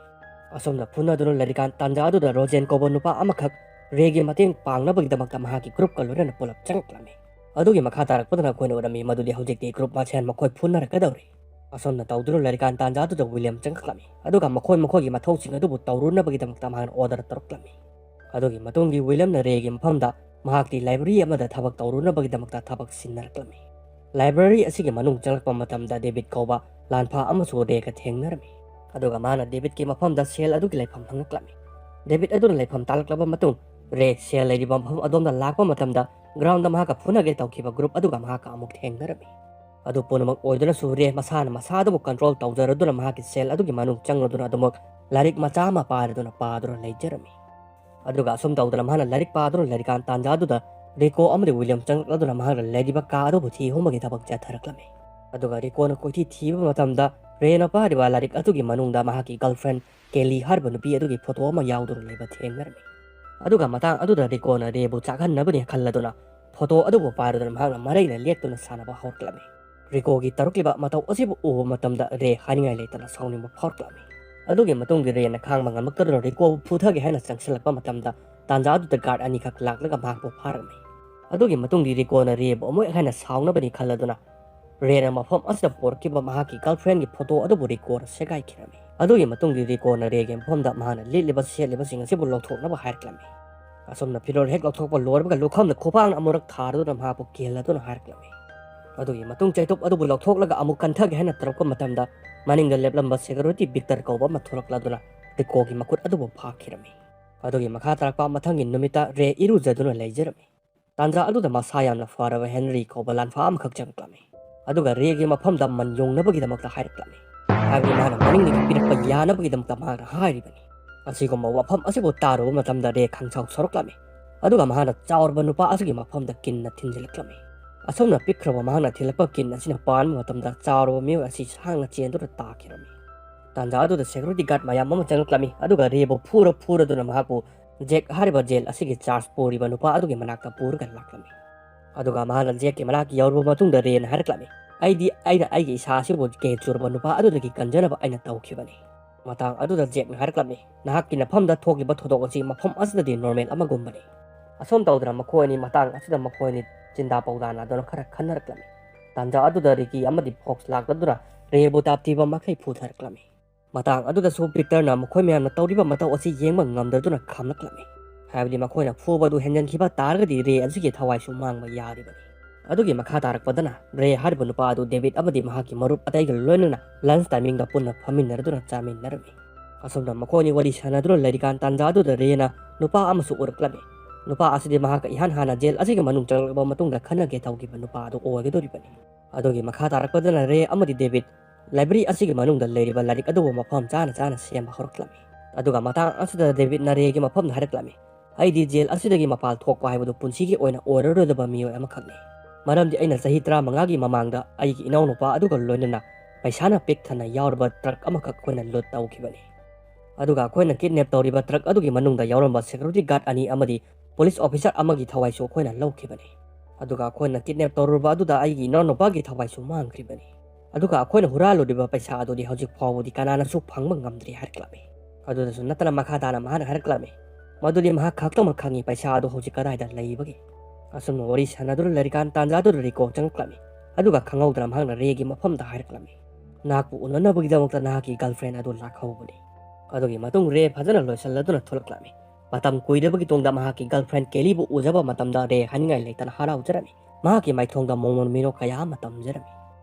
ꯑꯁꯨꯝꯅ ꯐꯨꯅꯗꯨꯅ ꯂꯩꯔꯤꯀꯥꯟ ꯇꯥꯟꯖꯥ ꯑꯗꯨꯗ ꯔꯣꯖꯦꯟ ꯀꯧꯕ ꯅꯨꯄꯥ ꯑꯃꯈꯛ ꯔꯦꯒꯤ ꯃꯇꯦꯡ ꯄꯥꯡꯅꯕꯒꯤꯗꯃꯛꯇ ꯃꯍꯥꯛꯀꯤ ꯒ꯭ꯔꯨꯞꯀ ꯂꯣꯏꯅꯅ ꯄꯨꯂꯞ ꯆꯪꯂꯛꯂꯝꯃꯤ꯫ ꯑꯗꯨꯒꯤ ꯃꯈꯥ ꯇꯥꯔꯛꯄꯗꯅ ꯑꯩꯈꯣꯏꯅ ꯎꯔꯝꯃꯤ ꯃꯗꯨꯗꯤ ꯍꯧꯖꯤꯛꯇꯤ ꯒ꯭ꯔꯨꯞ ꯃꯁꯦꯟ ꯃꯈꯣꯏ ꯐꯨꯅꯔꯛꯀꯗꯧꯔꯤ꯫ ꯑꯁꯨꯝꯅ ꯇꯧꯗꯨꯅ ꯂꯩꯔꯤꯀꯥꯟ ꯇꯥꯟꯖꯥꯗꯨꯗ ꯋꯤꯂꯤꯌꯝ ꯆꯪꯂꯛꯂꯝꯃꯤ, ꯑꯗꯨꯒ ꯃꯈꯣꯏ ꯃꯈꯣꯏꯒꯤ ꯃꯊꯧꯁꯤꯡ ꯑꯗꯨꯕꯨ ꯇꯧꯔꯨꯅꯕꯒꯤꯗꯃꯛꯇ ꯃꯍꯥꯛꯅ ꯑꯣꯔꯗꯔ ꯇꯧꯔꯛꯂꯝꯃꯤ꯫ ꯑꯗꯨꯒꯤ ꯃꯇꯨꯡꯒꯤ ꯋꯤꯂꯤꯌꯝꯅ ꯔꯦꯒꯤ ꯃꯐꯝꯗ ꯃꯍꯥꯛꯀꯤ ꯂꯥꯏꯕ꯭ꯔꯦꯔꯤ ꯑꯃꯗ ꯊꯕꯛ ꯇꯧꯔꯨꯅꯕꯒꯤꯗꯃꯛꯇ ꯊꯕꯛ ꯁꯤꯟꯅꯔꯛꯂꯝꯃꯤ꯫ ꯂꯥꯏꯕ꯭ꯔꯦꯔꯤ ꯑꯁꯤꯒꯤ ꯃꯅꯨꯡ ꯆꯪꯂꯛꯄ ꯃꯇꯝꯗ ꯗꯦꯕꯤꯠ ꯀꯧꯕ ꯂꯥꯟꯐꯥ ꯑꯃꯁꯨ ꯔꯦꯒ ꯊꯦꯡꯅꯔꯝꯃꯤ, ꯑꯗꯨꯒ ꯃꯥꯅ ꯗꯦꯕꯤꯠꯀꯤ ꯃꯐꯝꯗ ꯁꯦꯜ ꯑꯗꯨꯒꯤ ꯂꯩꯐꯝ ꯍꯪꯂꯛꯂꯝꯃꯤ꯫ ꯗꯦꯕꯤꯠ ꯑꯗꯨꯅ ꯂꯩꯐꯝ ꯇꯥꯛꯂꯛꯂꯕ ꯃꯇꯨꯡ, ꯔꯦ ꯁꯦꯜ ꯂꯩꯔꯤꯕ ꯃꯐꯝ ꯑꯗꯣꯝꯗ ꯂꯥꯛꯄ ꯃꯇꯝꯗ ꯒ꯭ꯔꯥꯎꯟꯗ ꯃꯍꯥꯛꯀ ꯐꯨꯅꯒꯦ ꯇꯧꯈꯤꯕ ꯒ꯭ꯔꯨꯞ ꯑꯗꯨꯒ ꯃꯍꯥꯛꯀ ꯑꯃꯨꯛ ꯊꯦꯡꯅꯔꯝꯃꯤ꯫ ꯑꯗꯨ ꯄꯨꯝꯅꯃꯛ ꯑꯣꯏꯗꯨꯅꯁꯨ ꯔꯦ ꯃꯁꯥꯅ ꯃꯁꯥ ꯑꯗꯨꯕꯨ ꯀꯟꯇ꯭ꯔꯣꯜ ꯇꯧꯖꯔꯗꯨꯅ ꯃꯍꯥꯛꯀꯤ ꯁꯦꯜ ꯑꯗꯨꯒꯤ ꯃꯅꯨꯡ ꯆꯪꯂꯗꯨꯅ ꯑꯗꯨꯃꯛ ꯂꯥꯏꯔꯤꯛ ꯃꯆꯥ ꯑꯃ ꯄꯥꯏꯔꯗꯨꯅ ꯄꯥꯗꯨꯅ ꯂꯩꯖꯔꯝꯃꯤ꯫ ꯑꯗꯨꯒ ꯑꯁꯨꯝ ꯇꯧꯗꯅ ꯃꯍꯥꯛꯅ ꯂꯥꯏꯔꯤꯛ ꯄꯥꯗꯨꯅ ꯂꯩꯔꯤꯀꯥꯟ ꯇꯥꯟꯖꯥ ꯑꯗꯨꯗ ꯔꯤꯀꯣ ꯑꯃꯗꯤ ꯋꯤꯂꯤꯌꯝ ꯆꯪꯂꯛꯂꯗꯨꯅ ꯃꯍꯥꯛꯅ ꯂꯩꯔꯤꯕ ꯀꯥ ꯑꯗꯨꯕꯨ ꯊꯤ ꯍꯨꯝꯕꯒꯤ ꯊꯕꯛ ꯆꯠꯊꯔꯛꯂꯝꯃꯤ꯫ ꯑꯗꯨꯒ ꯔꯤꯀꯣꯅ ꯀꯣꯏꯊꯤ ꯊꯤꯕ ꯃꯇꯝꯗ ꯔꯦꯅ ꯄꯥꯏꯔꯤꯕ ꯂꯥꯏꯔꯤꯛ ꯑꯗꯨꯒꯤ ꯃꯅꯨꯡꯗ ꯃꯍꯥꯛꯀꯤ ꯒꯔꯜꯐ꯭ꯔꯦꯟ ꯀꯦꯂꯤ ꯍꯥꯏꯔꯤꯕ ꯅꯨꯄꯤ ꯑꯗꯨꯒꯤ ꯐꯣꯇꯣ ꯑꯃ ꯌꯥꯎꯗꯨꯅ ꯂꯩꯕ ꯊꯦꯡꯅꯔꯝꯃꯤ꯫ ꯑꯗꯨꯒ ꯃꯇꯥꯡ ꯑꯗꯨꯗ ꯔꯤꯀꯣꯅ ꯔꯦꯕꯨ ꯆꯥꯛꯍꯟꯅꯕꯅꯤ ꯈꯜꯂꯗꯨꯅ ꯐꯣꯇꯣ ꯑꯗꯨꯕꯨ ꯄꯥꯏꯔꯗꯨꯅ ꯃꯍꯥꯛꯅ ꯃꯔꯩꯅ ꯂꯦꯛꯇꯨꯅ ꯁꯥꯟꯅꯕ ꯍꯧꯔꯛꯂꯝꯃꯤ꯫ ꯔꯤꯀꯣꯒꯤ ꯇꯧꯔꯛꯂꯤꯕ ꯃꯇꯧ ꯑꯁꯤꯕꯨ ꯎꯕ ꯃꯇꯝꯗ ꯔꯦ ꯍꯥꯏꯅꯤꯡꯉꯥꯏ ꯂꯩꯇꯅ ꯁꯥꯎꯅꯤꯡꯕ ꯐꯥꯎꯔꯛꯂꯝꯃꯤ꯫ ꯑꯗꯨꯒꯤ ꯃꯇꯨꯡꯗꯤ ꯔꯦꯅ ꯈꯥꯡꯕ ꯉꯝꯂꯛꯇꯗꯨꯅ ꯔꯤꯀꯣꯕꯨ ꯐꯨꯊꯒꯦ ꯍꯥꯏꯅ ꯆꯪꯁꯤꯜꯂꯛꯄ ꯃꯇꯝꯗ ꯇꯥꯟꯖꯥ ꯑꯗꯨꯗ ꯒꯥꯔꯗ ꯑꯅꯤꯈꯛ ꯂꯥꯛꯂꯒ ꯃꯍꯥꯛꯄꯨ ꯐꯥꯔꯝꯃꯤ꯫ ꯑꯗꯨꯒꯤ ꯃꯇꯨꯡꯗꯤ ꯔꯤꯀꯣꯅ ꯔꯦꯕꯨ ꯑꯃꯨꯛ ꯍꯦꯟꯅ ꯁꯥꯎꯅꯕꯅꯤ ꯈꯜꯂꯗꯨꯅ ꯔꯦꯅ ꯃꯐꯝ ꯑꯁꯤꯗ ꯄꯨꯔꯛꯈꯤꯕ ꯃꯍꯥꯛꯀꯤ ꯒꯔꯜꯐ꯭ꯔꯦꯟꯒꯤ ꯐꯣꯇꯣ ꯑꯗꯨꯕꯨ ꯔꯤꯀꯣꯅ ꯁꯦꯒꯥꯏꯈꯤꯔꯝꯃꯤ꯫ ꯑꯗꯨꯒꯤ ꯃꯇꯨꯡꯗꯤ ꯔꯤꯀꯣꯅ ꯔꯦꯒꯤ ꯃꯐꯝꯗ ꯃꯍꯥꯛꯅ ꯂꯤꯠꯂꯤꯕ ꯁꯦꯠꯂꯤꯕꯁꯤꯡ ꯑꯁꯤꯕꯨ ꯂꯧꯊꯣꯛꯅꯕ ꯍꯥꯏꯔꯛꯂꯝꯃꯤ꯫ ꯑꯁꯨꯝꯅ ꯐꯤꯔꯣꯜ ꯍꯦꯛ ꯂꯧꯊꯣꯛꯄ ꯂꯣꯏꯕꯒ ꯂꯨꯈꯝꯅ ꯈꯨꯄꯥꯛꯅ ꯑꯃꯨꯔꯛ ꯊꯥꯔꯗꯨꯅ ꯃꯍꯥꯛꯄꯨ ꯀꯤꯍꯜꯂꯗꯨꯅ ꯍꯥꯏꯔꯛꯂꯝꯃꯤ꯫ ꯑꯗꯨꯒꯤ ꯃꯇꯨꯡ ꯆꯩꯇꯨꯞ ꯑꯗꯨꯕꯨ ꯂꯧꯊꯣꯛꯂꯒ ꯑꯃꯨꯛ ꯀꯟꯊꯒꯦ ꯍꯥꯏꯅ ꯇꯧꯔꯛꯄ ꯃꯇꯝꯗ ꯃꯅꯤꯡꯗ ꯂꯦꯞꯂꯝꯕ ꯁꯦꯀ꯭ꯌꯨꯔꯤꯇꯤ ꯚꯤꯛꯇꯔ ꯀꯧꯕ ꯑꯃ ꯊꯣꯛꯂꯛꯂꯗꯨꯅ ꯔꯤꯀꯣꯒꯤ ꯃꯈꯨꯠ ꯑꯗꯨꯕꯨ ꯐꯥꯈꯤꯔꯝꯃꯤ꯫ ꯑꯗꯨꯒꯤ ꯃꯈꯥ ꯇꯥꯔꯛꯄ ꯃꯊꯪꯒꯤ ꯅꯨꯃꯤꯠꯇ ꯔꯦ ꯏꯔꯨꯖꯗꯨꯅ ꯂꯩꯖꯔꯝꯃꯤ꯫ ꯇꯥꯟꯖꯥ ꯑꯗꯨꯗ ꯃꯁꯥ ꯌꯥꯝꯅ ꯐꯔꯕ ꯍꯦꯟꯔꯤ ꯀꯧꯕ ꯂꯥꯟꯐꯥ ꯑꯃꯈꯛ ꯆꯪꯂꯛꯂꯝꯃꯤ, ꯑꯗꯨꯒ ꯔꯦꯒꯤ ꯃꯐꯝꯗ ꯃꯟ ꯌꯣꯡꯅꯕꯒꯤꯗꯃꯛꯇ ꯍꯥꯏꯔꯛꯂꯝꯃꯤ꯫ ꯍꯥꯏꯕꯗꯤ ꯃꯍꯥꯛꯅ ꯃꯅꯤꯡꯗꯒꯤ ꯄꯤꯔꯛꯄ ꯌꯥꯅꯕꯒꯤꯗꯃꯛꯇ ꯃꯍꯥꯛꯅ ꯍꯥꯏꯔꯤꯕꯅꯤ꯫ ꯑꯁꯤꯒꯨꯝꯕ ꯋꯥꯐꯝ ꯑꯁꯤꯕꯨ ꯇꯥꯔꯨꯕ ꯃꯇꯝꯗ ꯔꯦ ꯈꯪꯁꯥꯎ ꯁꯥꯎꯔꯛꯂꯝꯃꯤ, ꯑꯗꯨꯒ ꯃꯍꯥꯛꯅ ꯆꯥꯎꯔꯕ ꯅꯨꯄꯥ ꯑꯁꯤꯒꯤ ꯃꯐꯝꯗ ꯀꯤꯟꯅ ꯊꯤꯟꯖꯤꯜꯂꯛꯂꯝꯃꯤ꯫ ꯑꯁꯨꯝꯅ ꯄꯤꯛꯈ꯭ꯔꯕ ꯃꯍꯥꯛꯅ ꯊꯤꯜꯂꯛꯄ ꯀꯤꯟ ꯑꯁꯤꯅ ꯄꯥꯟꯕ ꯃꯇꯝꯗ ꯆꯥꯎꯔꯕ ꯃꯤꯑꯣꯏ ꯑꯁꯤ ꯁꯥꯡꯅ ꯆꯦꯟꯗꯨꯅ ꯇꯥꯈꯤꯔꯝꯃꯤ꯫ ꯇꯥꯟꯖꯥ ꯑꯗꯨꯗ ꯁꯦꯀ꯭ꯌꯨꯔꯤꯇꯤ ꯒꯥꯔꯗ ꯃꯌꯥꯝ ꯑꯃ ꯆꯪꯂꯛꯂꯝꯃꯤ, ꯑꯗꯨꯒ ꯔꯦꯕꯨ ꯐꯨꯔ ꯐꯨꯔꯗꯨꯅ ꯃꯍꯥꯛꯄꯨ ꯖꯦꯛ ꯍꯥꯏꯔꯤꯕ ꯖꯦꯜ ꯑꯁꯤꯒꯤ ꯆꯥꯔꯖ ꯄꯨꯔꯤꯕ ꯅꯨꯄꯥ ꯑꯗꯨꯒꯤ ꯃꯅꯥꯛꯇ ꯄꯨꯔꯒ ꯂꯥꯛꯂꯝꯃꯤ꯫ ꯑꯗꯨꯒ ꯃꯍꯥꯛꯅ ꯖꯦꯛꯀꯤ ꯃꯅꯥꯛ ꯌꯧꯔꯕ ꯃꯇꯨꯡꯗ ꯔꯦꯅ ꯍꯥꯏꯔꯛꯂꯝꯃꯤ, "ꯑꯩꯗꯤ ꯑꯩꯅ ꯑꯩꯒꯤ ꯏꯁꯥ ꯑꯁꯤꯕꯨ ꯒꯦ ꯆꯨꯔꯕ ꯅꯨꯄꯥ ꯑꯗꯨꯗꯒꯤ ꯀꯟꯖꯅꯕ ꯑꯩꯅ ꯇꯧꯈꯤꯕꯅꯤ"꯫ ꯃꯇꯥꯡ ꯑꯗꯨꯗ ꯖꯦꯛꯅ ꯍꯥꯏꯔꯛꯂꯝꯃꯤ, "ꯅꯍꯥꯛꯀꯤ ꯅꯐꯝꯗ ꯊꯣꯛꯂꯤꯕ ꯊꯧꯗꯣꯛ ꯑꯁꯤ ꯃꯐꯝ ꯑꯁꯤꯗꯗꯤ ꯅꯣꯔꯃꯦꯜ ꯑꯃꯒꯨꯝꯕꯅꯤ꯫ ꯑꯁꯨꯝ ꯇꯧꯗꯅ ꯃꯈꯣꯏ ꯑꯅꯤ ꯃꯇꯥꯡ ꯑꯁꯤꯗ ꯃꯈꯣꯏ ꯑꯅꯤ ꯆꯤꯟꯗꯥ ꯄꯧꯗꯥꯅꯗꯨꯅ ꯈꯔ ꯈꯟꯅꯔꯛꯂꯝꯃꯤ꯫ ꯇꯥꯟꯖꯥ ꯑꯗꯨꯗ ꯔꯤꯀꯤ ꯑꯃꯗꯤ ꯐꯣꯛꯁ ꯂꯥꯛꯂꯗꯨꯅ ꯔꯦꯕꯨ ꯇꯥꯞꯊꯤꯕ ꯃꯈꯩ ꯐꯨꯊꯔꯛꯂꯝꯃꯤ꯫ ꯃꯇꯥꯡ ꯑꯗꯨꯗꯁꯨ ꯄꯤꯇꯔꯅ ꯃꯈꯣꯏ ꯃꯌꯥꯝꯅ ꯇꯧꯔꯤꯕ ꯃꯇꯧ ꯑꯁꯤ ꯌꯦꯡꯕ ꯉꯝꯗꯗꯨꯅ ꯈꯥꯝꯂꯛꯂꯝꯃꯤ꯫ ꯍꯥꯏꯕꯗꯤ ꯃꯈꯣꯏꯅ ꯐꯨꯕ ꯑꯗꯨ ꯍꯦꯟꯖꯟꯈꯤꯕ ꯇꯥꯔꯒꯗꯤ ꯔꯦ ꯑꯁꯤꯒꯤ ꯊꯋꯥꯏꯁꯨ ꯃꯥꯡꯕ ꯌꯥꯔꯤꯕꯅꯤ꯫ ꯑꯗꯨꯒꯤ ꯃꯈꯥ ꯇꯥꯔꯛꯄꯗꯅ ꯔꯦ ꯍꯥꯏꯔꯤꯕ ꯅꯨꯄꯥ ꯑꯗꯨ ꯗꯦꯕꯤꯠ ꯑꯃꯗꯤ ꯃꯍꯥꯛꯀꯤ ꯃꯔꯨꯞ ꯑꯇꯩꯒ ꯂꯣꯏꯅꯅ ꯂꯟꯁ ꯇꯥꯏꯃꯤꯡꯗ ꯄꯨꯟꯅ ꯐꯝꯃꯤꯟꯅꯔꯗꯨꯅ ꯆꯥꯃꯤꯟꯅꯔꯝꯃꯤ꯫ ꯑꯁꯨꯝꯅ ꯃꯈꯣꯏ ꯑꯅꯤ ꯋꯥꯔꯤ ꯁꯥꯟꯅꯗꯨꯅ ꯂꯩꯔꯤꯀꯥꯟ ꯇꯥꯟꯖꯥ ꯑꯗꯨꯗ ꯔꯦꯅ ꯅꯨꯄꯥ ꯑꯃꯁꯨ ꯎꯔꯛꯂꯝꯃꯤ꯫ ꯅꯨꯄꯥ ꯑꯁꯤꯗꯤ ꯃꯍꯥꯛꯀ ꯏꯍꯥꯟ ꯍꯥꯟꯅ ꯖꯦꯜ ꯑꯁꯤꯒꯤ ꯃꯅꯨꯡ ꯆꯪꯂꯛꯂꯕ ꯃꯇꯨꯡꯗ ꯈꯟꯅꯒꯦ ꯇꯧꯈꯤꯕ ꯅꯨꯄꯥ ꯑꯗꯨ ꯑꯣꯏꯒꯗꯧꯔꯤꯕꯅꯤ꯫ ꯑꯗꯨꯒꯤ ꯃꯈꯥ ꯇꯥꯔꯛꯄꯗꯅ ꯔꯦ ꯑꯃꯗꯤ ꯗꯦꯕꯤꯠ ꯂꯥꯏꯕ꯭ꯔꯦꯔꯤ ꯑꯁꯤꯒꯤ ꯃꯅꯨꯡꯗ ꯂꯩꯔꯤꯕ ꯂꯥꯏꯔꯤꯛ ꯑꯗꯨꯕꯨ ꯃꯐꯝ ꯆꯥꯅ ꯆꯥꯅ ꯁꯦꯝꯕ ꯍꯧꯔꯛꯂꯝꯃꯤ꯫ ꯑꯗꯨꯒ ꯃꯇꯥꯡ ꯑꯁꯤꯗ ꯗꯦꯕꯤꯠꯅ ꯔꯦꯒꯤ ꯃꯐꯝꯗ ꯍꯥꯏꯔꯛꯂꯝꯃꯤ, "ꯑꯩꯗꯤ ꯖꯦꯜ ꯑꯁꯤꯗꯒꯤ ꯃꯄꯥꯟ ꯊꯣꯛꯄ ꯍꯥꯏꯕꯗꯨ ꯄꯨꯟꯁꯤꯒꯤ ꯑꯣꯏꯅ ꯑꯣꯏꯔꯔꯣꯏꯗꯕ ꯃꯤꯑꯣꯏ ꯑꯃꯈꯛꯅꯤ꯫ ꯃꯔꯝꯗꯤ ꯑꯩꯅ ꯆꯍꯤ ꯇꯔꯥꯃꯉꯥꯒꯤ ꯃꯃꯥꯡꯗ ꯑꯩꯒꯤ ꯏꯅꯥꯎꯅꯨꯄꯥ ꯑꯗꯨꯒ ꯂꯣꯏꯅꯅ ꯄꯩꯁꯥꯅ ꯄꯤꯛ ꯊꯟꯅ ꯌꯥꯎꯔꯕ ꯇ꯭ꯔꯛ ꯑꯃꯈꯛ ꯑꯩꯈꯣꯏꯅ ꯂꯨꯠ ꯇꯧꯈꯤꯕꯅꯤ꯫ ꯑꯗꯨꯒ ꯑꯩꯈꯣꯏꯅ ꯀꯤꯗꯅꯦꯞ ꯇꯧꯔꯤꯕ ꯇ꯭ꯔꯛ ꯑꯗꯨꯒꯤ ꯃꯅꯨꯡꯗ ꯌꯥꯎꯔꯝꯕ ꯁꯦꯀ꯭ꯌꯨꯔꯤꯇꯤ ꯒꯥꯔꯗ ꯑꯅꯤ ꯑꯃꯗꯤ ꯄꯨꯂꯤꯁ ꯑꯣꯐꯤꯁꯥꯔ ꯑꯃꯒꯤ ꯊꯋꯥꯏꯁꯨ ꯑꯩꯈꯣꯏꯅ ꯂꯧꯈꯤꯕꯅꯤ꯫ ꯑꯗꯨꯒ ꯑꯩꯈꯣꯏꯅ ꯀꯤꯗꯅꯦꯞ ꯇꯧꯔꯨꯔꯕ ꯑꯗꯨꯗ ꯑꯩꯒꯤ ꯏꯅꯥꯎꯅꯨꯄꯥꯒꯤ ꯊꯋꯥꯏꯁꯨ ꯃꯥꯡꯈ꯭ꯔꯤꯕꯅꯤ꯫ ꯑꯗꯨꯒ ꯑꯩꯈꯣꯏꯅ ꯍꯨꯔꯥꯜꯂꯨꯔꯤꯕ ꯄꯩꯁꯥ ꯑꯗꯨꯗꯤ ꯍꯧꯖꯤꯛ ꯐꯥꯎꯕꯗꯤ ꯀꯅꯥꯅꯁꯨ ꯐꯪꯕ ꯉꯝꯗ꯭ꯔꯤ" ꯍꯥꯏꯔꯛꯂꯝꯃꯤ꯫ ꯑꯗꯨꯗꯁꯨ ꯅꯠꯇꯅ ꯃꯈꯥ ꯇꯥꯅ ꯃꯍꯥꯛꯅ ꯍꯥꯏꯔꯛꯂꯝꯃꯤ, "ꯃꯗꯨꯗꯤ ꯃꯍꯥꯛ ꯈꯛꯇꯃꯛ ꯈꯪꯉꯤ ꯄꯩꯁꯥ ꯑꯗꯨ ꯍꯧꯖꯤꯛ ꯀꯗꯥꯏꯗ ꯂꯩꯕꯒꯦ?" ꯑꯁꯨꯝꯅ ꯋꯥꯔꯤ ꯁꯥꯟꯅꯗꯨꯅ ꯂꯩꯔꯤꯀꯥꯟ ꯇꯥꯟꯖꯥꯗꯨꯗ ꯔꯤꯀꯣ ꯆꯪꯂꯛꯂꯝꯃꯤ꯫ ꯑꯗꯨꯒ ꯈꯪꯍꯧꯗꯅ ꯃꯍꯥꯛꯅ ꯔꯦꯒꯤ ꯃꯐꯝꯗ ꯍꯥꯏꯔꯛꯂꯝꯃꯤ, "ꯅꯍꯥꯛꯄꯨ ꯎꯅꯅꯕꯒꯤꯗꯃꯛꯇ ꯅꯍꯥꯛꯀꯤ ꯒꯔꯜꯐ꯭ꯔꯦꯟ ꯑꯗꯨ ꯂꯥꯛꯍꯧꯕꯅꯤ"꯫ ꯑꯗꯨꯒꯤ ꯃꯇꯨꯡ ꯔꯦ ꯐꯖꯅ ꯂꯣꯏꯁꯤꯜꯂꯗꯨꯅ ꯊꯣꯛꯂꯛꯂꯝꯃꯤ꯫ ꯃꯇꯝ ꯀꯨꯏꯗꯕꯒꯤ ꯇꯨꯡꯗ ꯃꯍꯥꯛꯀꯤ ꯒꯔꯜꯐ꯭ꯔꯦꯟ ꯀꯦꯂꯤꯕꯨ ꯎꯖꯕ ꯃꯇꯝꯗ ꯔꯦ ꯍꯥꯏꯅꯤꯡꯉꯥꯏ ꯂꯩꯇꯅ ꯍꯔꯥꯎꯖꯔꯝꯃꯤ꯫ ꯃꯍꯥꯛꯀꯤ ꯃꯥꯏꯊꯣꯡꯗ ꯃꯣꯃꯣꯟ ꯃꯤꯅꯣꯛ ꯀꯌꯥ ꯑꯃ ꯇꯝꯖꯔꯝꯃꯤ꯫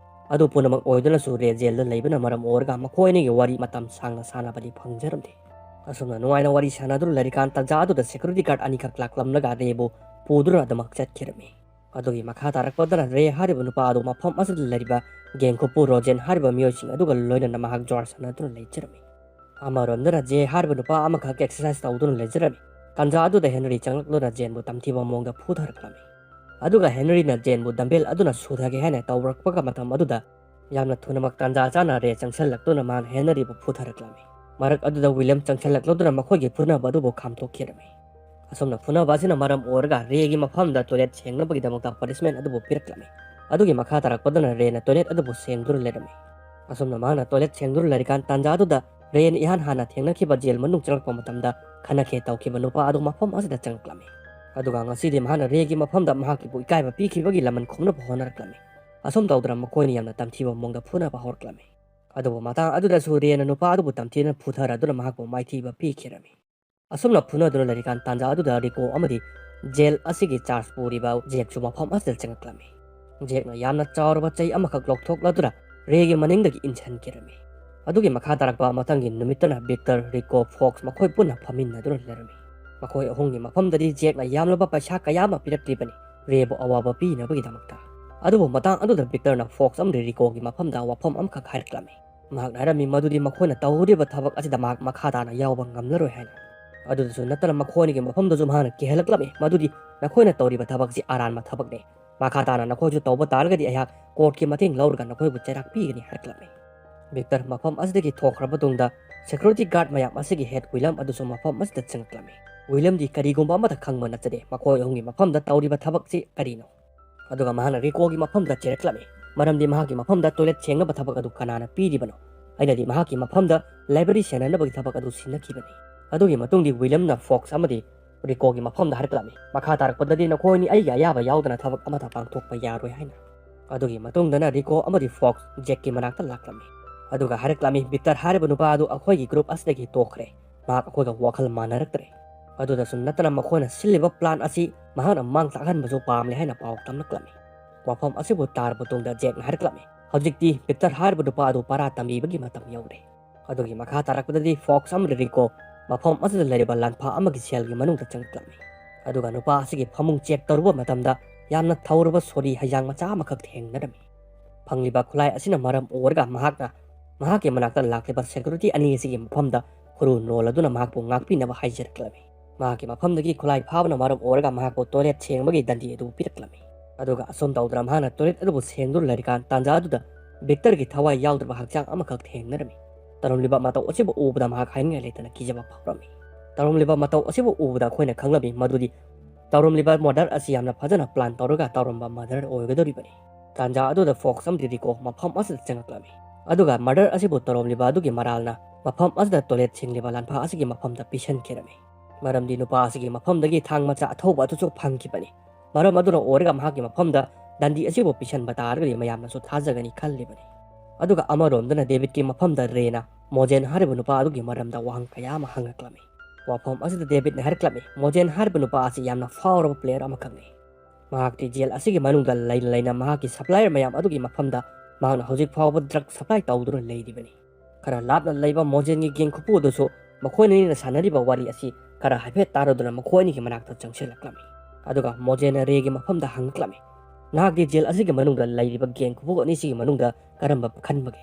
ꯑꯗꯨ ꯄꯨꯝꯅꯃꯛ ꯑꯣꯏꯗꯨꯅꯁꯨ ꯔꯦ ꯖꯦꯜꯗ ꯂꯩꯕꯅ ꯃꯔꯝ ꯑꯣꯏꯔꯒ ꯃꯈꯣꯏ ꯑꯅꯤꯒꯤ ꯋꯥꯔꯤ ꯃꯇꯝ ꯁꯥꯡꯅ ꯁꯥꯟꯅꯕꯗꯤ ꯐꯪꯖꯔꯝꯗꯦ꯫ ꯑꯁꯨꯝꯅ ꯅꯨꯡꯉꯥꯏꯅ ꯋꯥꯔꯤ ꯁꯥꯟꯅꯗꯨꯅ ꯂꯩꯔꯤꯀꯥꯟ ꯇꯥꯟꯖꯥ ꯑꯗꯨꯗ ꯁꯦꯀ꯭ꯌꯨꯔꯤꯇꯤ ꯒꯥꯔꯗ ꯑꯅꯤꯈꯛ ꯂꯥꯛꯂꯝꯂꯒ ꯔꯦꯕꯨ ꯄꯨꯗꯨꯅ ꯑꯗꯨꯃꯛ ꯆꯠꯈꯤꯔꯝꯃꯤ꯫ ꯑꯗꯨꯒꯤ ꯃꯈꯥ ꯇꯥꯔꯛꯄꯗꯅ ꯔꯦ ꯍꯥꯏꯔꯤꯕ ꯅꯨꯄꯥ ꯑꯗꯨ ꯃꯐꯝ ꯑꯁꯤꯗ ꯂꯩꯔꯤꯕ ꯒꯦꯡ ꯈꯨꯄꯨ ꯔꯣꯖꯦꯟ ꯍꯥꯏꯔꯤꯕ ꯃꯤꯑꯣꯏꯁꯤꯡ ꯑꯗꯨꯒ ꯂꯣꯏꯅꯅ ꯃꯍꯥꯛ ꯖ꯭ꯋꯥꯔ ꯁꯥꯟꯅꯗꯨꯅ ꯂꯩꯖꯔꯝꯃꯤ꯫ ꯑꯃꯔꯣꯝꯗꯅ ꯖꯦ ꯍꯥꯏꯔꯤꯕ ꯅꯨꯄꯥ ꯑꯃꯈꯛ ꯑꯦꯛꯁꯔꯁꯥꯏꯁ ꯇꯧꯗꯨꯅ ꯂꯩꯖꯔꯝꯃꯤ꯫ ꯇꯥꯟꯖꯥ ꯑꯗꯨꯗ ꯍꯦꯅꯔꯤ ꯆꯪꯂꯛꯂꯨꯅ ꯖꯦꯟꯕꯨ ꯇꯝꯊꯤꯕ ꯃꯑꯣꯡꯗ ꯐꯨꯊꯔꯛꯂꯝꯃꯤ꯫ ꯑꯗꯨꯒ ꯍꯦꯅꯔꯤꯅ ꯖꯦꯟꯕꯨ ꯗꯝꯕꯦꯜ ꯑꯗꯨꯅ ꯁꯨꯊꯒꯦ ꯍꯥꯏꯅ ꯇꯧꯔꯛꯄꯒ ꯃꯇꯝ ꯑꯗꯨꯗ ꯌꯥꯝꯅ ꯊꯨꯅꯃꯛ ꯇꯥꯟꯖꯥ ꯆꯥꯅ ꯔꯦ ꯆꯪꯁꯤꯜꯂꯛꯇꯨꯅ ꯃꯍꯥꯛꯅ ꯍꯦꯅꯔꯤꯕꯨ ꯐꯨꯊꯔꯛꯂꯝꯃꯤ꯫ ꯃꯔꯛ ꯑꯗꯨꯗ ꯋꯤꯂꯤꯌꯝ ꯆꯪꯁꯤꯜꯂꯛꯂꯗꯨꯅ ꯃꯈꯣꯏꯒꯤ ꯐꯨꯅꯕ ꯑꯗꯨꯕꯨ ꯈꯥꯝꯗꯣꯛꯈꯤꯔꯝꯃꯤ꯫ ꯑꯁꯨꯝꯅ ꯐꯨꯅꯕ ꯑꯁꯤꯅ ꯃꯔꯝ ꯑꯣꯏꯔꯒ ꯔꯦꯒꯤ ꯃꯐꯝꯗ ꯇꯣꯏꯂꯦꯠ ꯁꯦꯡꯅꯕꯒꯤꯗꯃꯛꯇ ꯄꯅꯤꯁꯃꯦꯟ ꯑꯗꯨꯕꯨ ꯄꯤꯔꯛꯂꯝꯃꯤ꯫ ꯑꯗꯨꯒꯤ ꯃꯈꯥ ꯇꯥꯔꯛꯄꯗꯅ ꯔꯦꯅ ꯇꯣꯏꯂꯦꯠ ꯑꯗꯨꯕꯨ ꯁꯦꯡꯗꯨꯅ ꯂꯩꯔꯝꯃꯤ꯫ ꯑꯁꯨꯝꯅ ꯃꯍꯥꯛꯅ ꯇꯣꯏꯂꯦꯠ ꯁꯦꯡꯗꯨꯅ ꯂꯩꯔꯤꯀꯥꯟ ꯇꯥꯟꯖꯥ ꯑꯗꯨꯗ ꯔꯦꯅ ꯏꯍꯥꯟ ꯍꯥꯟꯅ ꯊꯦꯡꯅꯈꯤꯕ ꯖꯦꯜ ꯃꯅꯨꯡ ꯆꯪꯂꯛꯄ ꯃꯇꯝꯗ ꯈꯟꯅꯈꯦ ꯇꯧꯈꯤꯕ ꯅꯨꯄꯥ ꯑꯗꯨ ꯃꯐꯝ ꯑꯁꯤꯗ ꯆꯪꯂꯛꯂꯝꯃꯤ꯫ ꯑꯗꯨꯒ ꯉꯁꯤꯗꯤ ꯃꯍꯥꯛꯅ ꯔꯦꯒꯤ ꯃꯐꯝꯗ ꯃꯍꯥꯛꯀꯤꯕꯨ ꯏꯀꯥꯏꯕ ꯄꯤꯈꯤꯕꯒꯤ ꯂꯃꯟ ꯈꯨꯝꯅꯕ ꯍꯣꯠꯅꯔꯛꯂꯝꯃꯤ꯫ ꯑꯁꯨꯝ ꯇꯧꯗꯅ ꯃꯈꯣꯏꯅ ꯌꯥꯝꯅ ꯇꯝꯊꯤꯕ ꯃꯑꯣꯡꯗ ꯐꯨꯅꯕ ꯍꯧꯔꯛꯂꯝꯃꯤ꯫ ꯑꯗꯨꯕꯨ ꯃꯇꯥꯡ ꯑꯗꯨꯗꯁꯨ ꯔꯦꯅ ꯅꯨꯄꯥ ꯑꯗꯨꯕꯨ ꯇꯝꯊꯤꯅ ꯐꯨꯊꯔꯗꯨꯅ ꯃꯍꯥꯛꯄꯨ ꯃꯥꯏꯊꯤꯕ ꯄꯤꯈꯤꯔꯝꯃꯤ꯫ ꯑꯁꯨꯝꯅ ꯐꯨꯅꯗꯨꯅ ꯂꯩꯔꯤꯀꯥꯟ ꯇꯥꯟꯖꯥ ꯑꯗꯨꯗ ꯔꯤꯀꯣ ꯑꯃꯗꯤ ꯖꯦꯜ ꯑꯁꯤꯒꯤ ꯆꯥꯔꯖ ꯄꯨꯔꯤꯕ ꯖꯦꯛꯁꯨ ꯃꯐꯝ ꯑꯁꯤꯗ ꯆꯪꯂꯛꯂꯝꯃꯤ꯫ ꯖꯦꯛꯅ ꯌꯥꯝꯅ ꯆꯥꯎꯔꯕ ꯆꯩ ꯑꯃꯈꯛ ꯂꯧꯊꯣꯛꯂꯗꯨꯅ ꯔꯦꯒꯤ ꯃꯅꯤꯡꯗꯒꯤ ꯏꯟꯁꯤꯟꯈꯤꯔꯝꯃꯤ꯫ ꯑꯗꯨꯒꯤ ꯃꯈꯥ ꯇꯥꯔꯛꯄ ꯃꯊꯪꯒꯤ ꯅꯨꯃꯤꯠꯇꯅ ꯚꯤꯛꯇꯔ, ꯔꯤꯀꯣ, ꯐꯣꯛꯁ ꯃꯈꯣꯏ ꯄꯨꯟꯅ ꯐꯝꯃꯤꯟꯅꯗꯨꯅ ꯂꯩꯔꯝꯃꯤ꯫ ꯃꯈꯣꯏ ꯑꯍꯨꯝꯒꯤ ꯃꯐꯝꯗꯗꯤ ꯖꯦꯛꯅ ꯌꯥꯝꯂꯕ ꯄꯩꯁꯥ ꯀꯌꯥ ꯑꯃ ꯄꯤꯔꯛꯂꯤꯕꯅꯤ, ꯔꯦꯕꯨ ꯑꯋꯥꯕ ꯄꯤꯅꯕꯒꯤꯗꯃꯛꯇ꯫ ꯑꯗꯨꯕꯨ ꯃꯇꯥꯡ ꯑꯗꯨꯗ ꯚꯤꯛꯇꯔꯅ ꯐꯣꯛꯁ ꯑꯃꯗꯤ ꯔꯤꯀꯣꯒꯤ ꯃꯐꯝꯗ ꯋꯥꯐꯝ ꯑꯃꯈꯛ ꯍꯥꯏꯔꯛꯂꯝꯃꯤ꯫ ꯃꯍꯥꯛꯅ ꯍꯥꯏꯔꯝꯃꯤ ꯃꯗꯨꯗꯤ ꯃꯈꯣꯏꯅ ꯇꯧꯔꯤꯕ ꯊꯕꯛ ꯑꯁꯤꯗ ꯃꯍꯥꯛ ꯃꯈꯥ ꯇꯥꯅ ꯌꯥꯎꯕ ꯉꯝꯂꯔꯣꯏ ꯍꯥꯏꯅ꯫ ꯑꯗꯨꯗꯁꯨ ꯅꯠꯇꯅ ꯃꯈꯣꯏ ꯑꯅꯤꯒꯤ ꯃꯐꯝꯗꯁꯨ ꯃꯍꯥꯛꯅ ꯀꯤꯍꯜꯂꯛꯂꯝꯃꯤ ꯃꯗꯨꯗꯤ ꯅꯈꯣꯏꯅ ꯇꯧꯔꯤꯕ ꯊꯕꯛꯁꯤ ꯑꯔꯥꯟꯕ ꯊꯕꯛꯅꯤ, ꯃꯈꯥ ꯇꯥꯅ ꯅꯈꯣꯏꯁꯨ ꯇꯧꯕ ꯇꯥꯔꯒꯗꯤ ꯑꯩꯍꯥꯛ ꯀꯣꯔꯠꯀꯤ ꯃꯇꯦꯡ ꯂꯧꯔꯒ ꯅꯈꯣꯏꯕꯨ ꯆꯩꯔꯥꯛ ꯄꯤꯒꯅꯤ ꯍꯥꯏꯔꯛꯂꯝꯃꯤ꯫ ꯚꯤꯛꯇꯔ ꯃꯐꯝ ꯑꯁꯤꯗꯒꯤ ꯊꯣꯛꯈ꯭ꯔꯕ ꯇꯨꯡꯗ ꯁꯦꯀ꯭ꯌꯨꯔꯤꯇꯤ ꯒꯥꯔꯗ ꯃꯌꯥꯝ ꯑꯁꯤꯒꯤ ꯍꯦꯗ ꯋꯤꯂꯝ ꯑꯗꯨꯁꯨ ꯃꯐꯝ ꯑꯁꯤꯗ ꯆꯪꯂꯛꯂꯝꯃꯤ꯫ ꯋꯤꯂꯝꯗꯤ ꯀꯔꯤꯒꯨꯝꯕ ꯑꯃꯠꯇ ꯈꯪꯕ ꯅꯠꯆꯗꯦ ꯃꯈꯣꯏ ꯑꯍꯨꯝꯒꯤ ꯃꯐꯝꯗ ꯇꯧꯔꯤꯕ ꯊꯕꯛꯁꯤ ꯀꯔꯤꯅꯣ꯫ ꯑꯗꯨꯒ ꯃꯍꯥꯛꯅ ꯔꯤꯀꯣꯒꯤ ꯃꯐꯝꯗ ꯆꯦꯔꯛꯂꯝꯃꯤ, ꯃꯔꯝꯗꯤ ꯃꯍꯥꯛꯀꯤ ꯃꯐꯝꯗ ꯇꯣꯏꯂꯦꯠ ꯁꯦꯡꯅꯕ ꯊꯕꯛ ꯑꯗꯨ ꯀꯅꯥꯅ ꯄꯤꯔꯤꯕꯅꯣ? ꯑꯩꯅꯗꯤ ꯃꯍꯥꯛꯀꯤ ꯃꯐꯝꯗ ꯂꯥꯏꯕ꯭ꯔꯦꯔꯤ ꯁꯦꯟꯅꯅꯕꯒꯤ ꯊꯕꯛ ꯑꯗꯨ ꯁꯤꯟꯅꯈꯤꯕꯅꯤ꯫ ꯑꯗꯨꯒꯤ ꯃꯇꯨꯡꯗꯤ ꯋꯤꯂꯤꯌꯝꯅ ꯐꯣꯛꯁ ꯑꯃꯗꯤ ꯔꯤꯀꯣꯒꯤ ꯃꯐꯝꯗ ꯍꯥꯏꯔꯛꯂꯝꯃꯤ, ꯃꯈꯥ ꯇꯥꯔꯛꯄꯗꯗꯤ ꯅꯈꯣꯏ ꯑꯅꯤ ꯑꯩꯒꯤ ꯑꯌꯥꯕ ꯌꯥꯎꯗꯅ ꯊꯕꯛ ꯑꯃꯠꯇ ꯄꯥꯡꯊꯣꯛꯄ ꯌꯥꯔꯣꯏ ꯍꯥꯏꯅ꯫ ꯑꯗꯨꯒꯤ ꯃꯇꯨꯡꯗꯅ ꯔꯤꯀꯣ ꯑꯃꯗꯤ ꯐꯣꯛꯁ ꯖꯦꯛꯀꯤ ꯃꯅꯥꯛꯇ ꯂꯥꯛꯂꯝꯃꯤ꯫ ꯑꯗꯨꯒ ꯍꯥꯏꯔꯛꯂꯝꯃꯤ, ꯚꯤꯛꯇꯔ ꯍꯥꯏꯔꯤꯕ ꯅꯨꯄꯥ ꯑꯗꯨ ꯑꯩꯈꯣꯏꯒꯤ ꯒ꯭ꯔꯨꯞ ꯑꯁꯤꯗꯒꯤ ꯇꯣꯛꯈ꯭ꯔꯦ꯫ ꯃꯍꯥꯛ ꯑꯩꯈꯣꯏꯒ ꯋꯥꯈꯜ ꯃꯥꯟꯅꯔꯛꯇ꯭ꯔꯦ꯫ ꯑꯗꯨꯗꯁꯨ ꯅꯠꯇꯅ ꯃꯈꯣꯏꯅ ꯁꯤꯜꯂꯤꯕ ꯄ꯭ꯂꯥꯟ ꯑꯁꯤ ꯃꯍꯥꯛꯅ ꯃꯥꯡ ꯇꯥꯛꯍꯟꯕꯁꯨ ꯄꯥꯝꯂꯦ ꯍꯥꯏꯅ ꯄꯥꯎ ꯇꯝꯂꯛꯂꯝꯃꯤ꯫ ꯋꯥꯐꯝ ꯑꯁꯤꯕꯨ ꯇꯥꯔꯕ ꯇꯨꯡꯗ ꯖꯦꯛꯅ ꯍꯥꯏꯔꯛꯂꯝꯃꯤ, ꯍꯧꯖꯤꯛꯇꯤ ꯚꯤꯛꯇꯔ ꯍꯥꯏꯔꯤꯕ ꯅꯨꯄꯥ ꯑꯗꯨ ꯄꯔꯥ ꯇꯝꯕꯤꯕꯒꯤ ꯃꯇꯝ ꯌꯧꯔꯦ꯫ ꯑꯗꯨꯒꯤ ꯃꯈꯥ ꯇꯥꯔꯛꯄꯗꯗꯤ ꯐꯣꯛꯁ ꯑꯃꯗꯤ ꯔꯤꯀꯣ ꯃꯐꯝ ꯑꯁꯤꯗ ꯂꯩꯔꯤꯕ ꯂꯥꯟꯐꯥ ꯑꯃꯒꯤ ꯁꯦꯜꯒꯤ ꯃꯅꯨꯡꯗ ꯆꯪꯂꯛꯂꯝꯃꯤ꯫ ꯑꯗꯨꯒ ꯅꯨꯄꯥ ꯑꯁꯤꯒꯤ ꯐꯃꯨꯡ ꯆꯦꯛ ꯇꯧꯔꯨꯕ ꯃꯇꯝꯗ ꯌꯥꯝꯅ ꯊꯧꯔꯕ ꯁꯣꯔꯤ ꯍꯩꯖꯥꯡ ꯃꯆꯥ ꯑꯃꯈꯛ ꯊꯦꯡꯅꯔꯝꯃꯤ꯫ ꯐꯪꯂꯤꯕ ꯈꯨꯠꯂꯥꯏ ꯑꯁꯤꯅ ꯃꯔꯝ ꯑꯣꯏꯔꯒ ꯃꯍꯥꯛꯅ ꯃꯍꯥꯛꯀꯤ ꯃꯅꯥꯛꯇ ꯂꯥꯛꯂꯤꯕ ꯁꯦꯀ꯭ꯌꯨꯔꯤꯇꯤ ꯑꯅꯤ ꯑꯁꯤꯒꯤ ꯃꯐꯝꯗ ꯈꯨꯔꯨ ꯅꯣꯜꯂꯗꯨꯅ ꯃꯍꯥꯛꯄꯨ ꯉꯥꯛꯄꯤꯅꯕ ꯍꯥꯏꯖꯔꯛꯂꯝꯃꯤ꯫ ꯃꯍꯥꯛꯀꯤ ꯃꯐꯝꯗꯒꯤ ꯈꯨꯠꯂꯥꯏ ꯐꯥꯕꯅ ꯃꯔꯝ ꯑꯣꯏꯔꯒ ꯃꯍꯥꯛꯄꯨ ꯇꯣꯏꯂꯦꯠ ꯁꯦꯡꯕꯒꯤ ꯗꯟꯗꯤ ꯑꯗꯨ ꯄꯤꯔꯛꯂꯝꯃꯤ꯫ ꯑꯗꯨꯒ ꯑꯁꯨꯝ ꯇꯧꯗꯨꯅ ꯃꯍꯥꯛꯅ ꯇꯣꯏꯂꯦꯠ ꯑꯗꯨꯕꯨ ꯁꯦꯡꯗꯨꯅ ꯂꯩꯔꯤꯀꯥꯟ ꯇꯥꯟꯖꯥ ꯑꯗꯨꯗ ꯚꯤꯛꯇꯔꯒꯤ ꯊꯋꯥꯏ ꯌꯥꯎꯗ꯭ꯔꯕ ꯍꯛꯆꯥꯡ ꯑꯃꯈꯛ ꯊꯦꯡꯅꯔꯝꯃꯤ꯫ ꯇꯧꯔꯝꯂꯤꯕ ꯃꯇꯧ ꯑꯁꯤꯕꯨ ꯎꯕꯗ ꯃꯍꯥꯛ ꯍꯥꯏꯅꯤꯡꯉꯥꯏ ꯂꯩꯇꯅ ꯀꯤꯖꯕ ꯐꯥꯎꯔꯝꯃꯤ꯫ ꯇꯧꯔꯝꯂꯤꯕ ꯃꯇꯧ ꯑꯁꯤꯕꯨ ꯎꯕꯗ ꯑꯩꯈꯣꯏꯅ ꯈꯪꯂꯝꯃꯤ ꯃꯗꯨꯗꯤ ꯇꯧꯔꯝꯂꯤꯕ ꯃꯔꯗꯔ ꯑꯁꯤ ꯌꯥꯝꯅ ꯐꯖꯅ ꯄ꯭ꯂꯥꯟ ꯇꯧꯔꯒ ꯇꯧꯔꯝꯕ ꯃꯔꯗꯔ ꯑꯣꯏꯒꯗꯧꯔꯤꯕꯅꯤ꯫ ꯇꯥꯟꯖꯥ ꯑꯗꯨꯗ ꯐꯣꯛꯁ ꯑꯃꯗꯤ ꯔꯤꯀꯣ ꯃꯐꯝ ꯑꯁꯤꯗ ꯆꯪꯂꯛꯂꯝꯃꯤ꯫ ꯑꯗꯨꯒ ꯃꯔꯗꯔ ꯑꯁꯤꯕꯨ ꯇꯧꯔꯝꯂꯤꯕ ꯑꯗꯨꯒꯤ ꯃꯔꯥꯜꯅ ꯃꯐꯝ ꯑꯁꯤꯗ ꯇꯣꯏꯂꯦꯠ ꯁꯦꯡꯂꯤꯕ ꯂꯥꯟꯐꯥ ꯑꯁꯤꯒꯤ ꯃꯐꯝꯗ ꯄꯤꯁꯟꯈꯤꯔꯝꯃꯤ꯫ ꯃꯔꯝꯗꯤ ꯅꯨꯄꯥ ꯑꯁꯤꯒꯤ ꯃꯐꯝꯗꯒꯤ ꯊꯥꯡ ꯃꯆꯥ ꯑꯊꯧꯕ ꯑꯗꯨꯁꯨ ꯐꯪꯈꯤꯕꯅꯤ꯫ ꯃꯔꯝ ꯑꯗꯨꯅ ꯑꯣꯏꯔꯒ ꯃꯍꯥꯛꯀꯤ ꯃꯐꯝꯗ ꯗꯟꯗꯤ ꯑꯁꯤꯕꯨ ꯄꯤꯁꯟꯕ ꯇꯥꯔꯒꯗꯤ ꯃꯌꯥꯝꯅꯁꯨ ꯊꯥꯖꯒꯅꯤ ꯈꯜꯂꯤꯕꯅꯤ꯫ ꯑꯗꯨꯒ ꯑꯃꯔꯣꯝꯗꯅ ꯗꯦꯕꯤꯠꯀꯤ ꯃꯐꯝꯗ ꯔꯦꯅ ꯃꯣꯖꯦꯟ ꯍꯥꯏꯔꯤꯕ ꯅꯨꯄꯥ ꯑꯗꯨꯒꯤ ꯃꯔꯝꯗ ꯋꯥꯍꯪ ꯀꯌꯥ ꯑꯃ ꯍꯪꯂꯛꯂꯝꯃꯤ꯫ ꯋꯥꯐꯝ ꯑꯁꯤꯗ ꯗꯦꯕꯤꯠꯅ ꯍꯥꯏꯔꯛꯂꯝꯃꯤ, ꯃꯣꯖꯦꯟ ꯍꯥꯏꯔꯤꯕ ꯅꯨꯄꯥ ꯑꯁꯤ ꯌꯥꯝꯅ ꯐꯥꯎꯔꯕ ꯄ꯭ꯂꯦꯌꯔ ꯑꯃꯈꯛꯅꯤ꯫ ꯃꯍꯥꯛꯇꯤ ꯖꯦꯜ ꯑꯁꯤꯒꯤ ꯃꯅꯨꯡꯗ ꯂꯩꯅ ꯂꯩꯅ ꯃꯍꯥꯛꯀꯤ ꯁꯄ꯭ꯂꯥꯏꯌꯔ ꯃꯌꯥꯝ ꯑꯗꯨꯒꯤ ꯃꯐꯝꯗ ꯃꯍꯥꯛꯅ ꯍꯧꯖꯤꯛ ꯐꯥꯎꯕ ꯗ꯭ꯔꯒ ꯁꯄ꯭ꯂꯥꯏ ꯇꯧꯗꯨꯅ ꯂꯩꯔꯤꯕꯅꯤ꯫ ꯈꯔ ꯂꯥꯞꯅ ꯂꯩꯕ ꯃꯣꯖꯦꯟꯒꯤ ꯒꯦꯡ ꯈꯨꯄꯨ ꯑꯗꯨꯁꯨ ꯃꯈꯣꯏ ꯑꯅꯤꯅ ꯁꯥꯟꯅꯔꯤꯕ ꯋꯥꯔꯤ ꯑꯁꯤ ꯈꯔ ꯍꯥꯏꯐꯦꯠ ꯇꯥꯔꯨꯗꯨꯅ ꯃꯈꯣꯏ ꯑꯅꯤꯒꯤ ꯃꯅꯥꯛꯇ ꯆꯪꯁꯤꯜꯂꯛꯂꯝꯃꯤ꯫ ꯑꯗꯨꯒ ꯃꯣꯖꯦꯟꯅ ꯔꯦꯒꯤ ꯃꯐꯝꯗ ꯍꯪꯂꯛꯂꯝꯃꯤ, "ꯅꯍꯥꯛꯇꯤ ꯖꯦꯜ ꯑꯁꯤꯒꯤ ꯃꯅꯨꯡꯗ ꯂꯩꯔꯤꯕ ꯒꯦꯡ ꯈꯨꯄꯨ ꯑꯅꯤꯁꯤꯒꯤ ꯃꯅꯨꯡꯗ ꯀꯔꯝꯕ ꯈꯟꯕꯒꯦ?"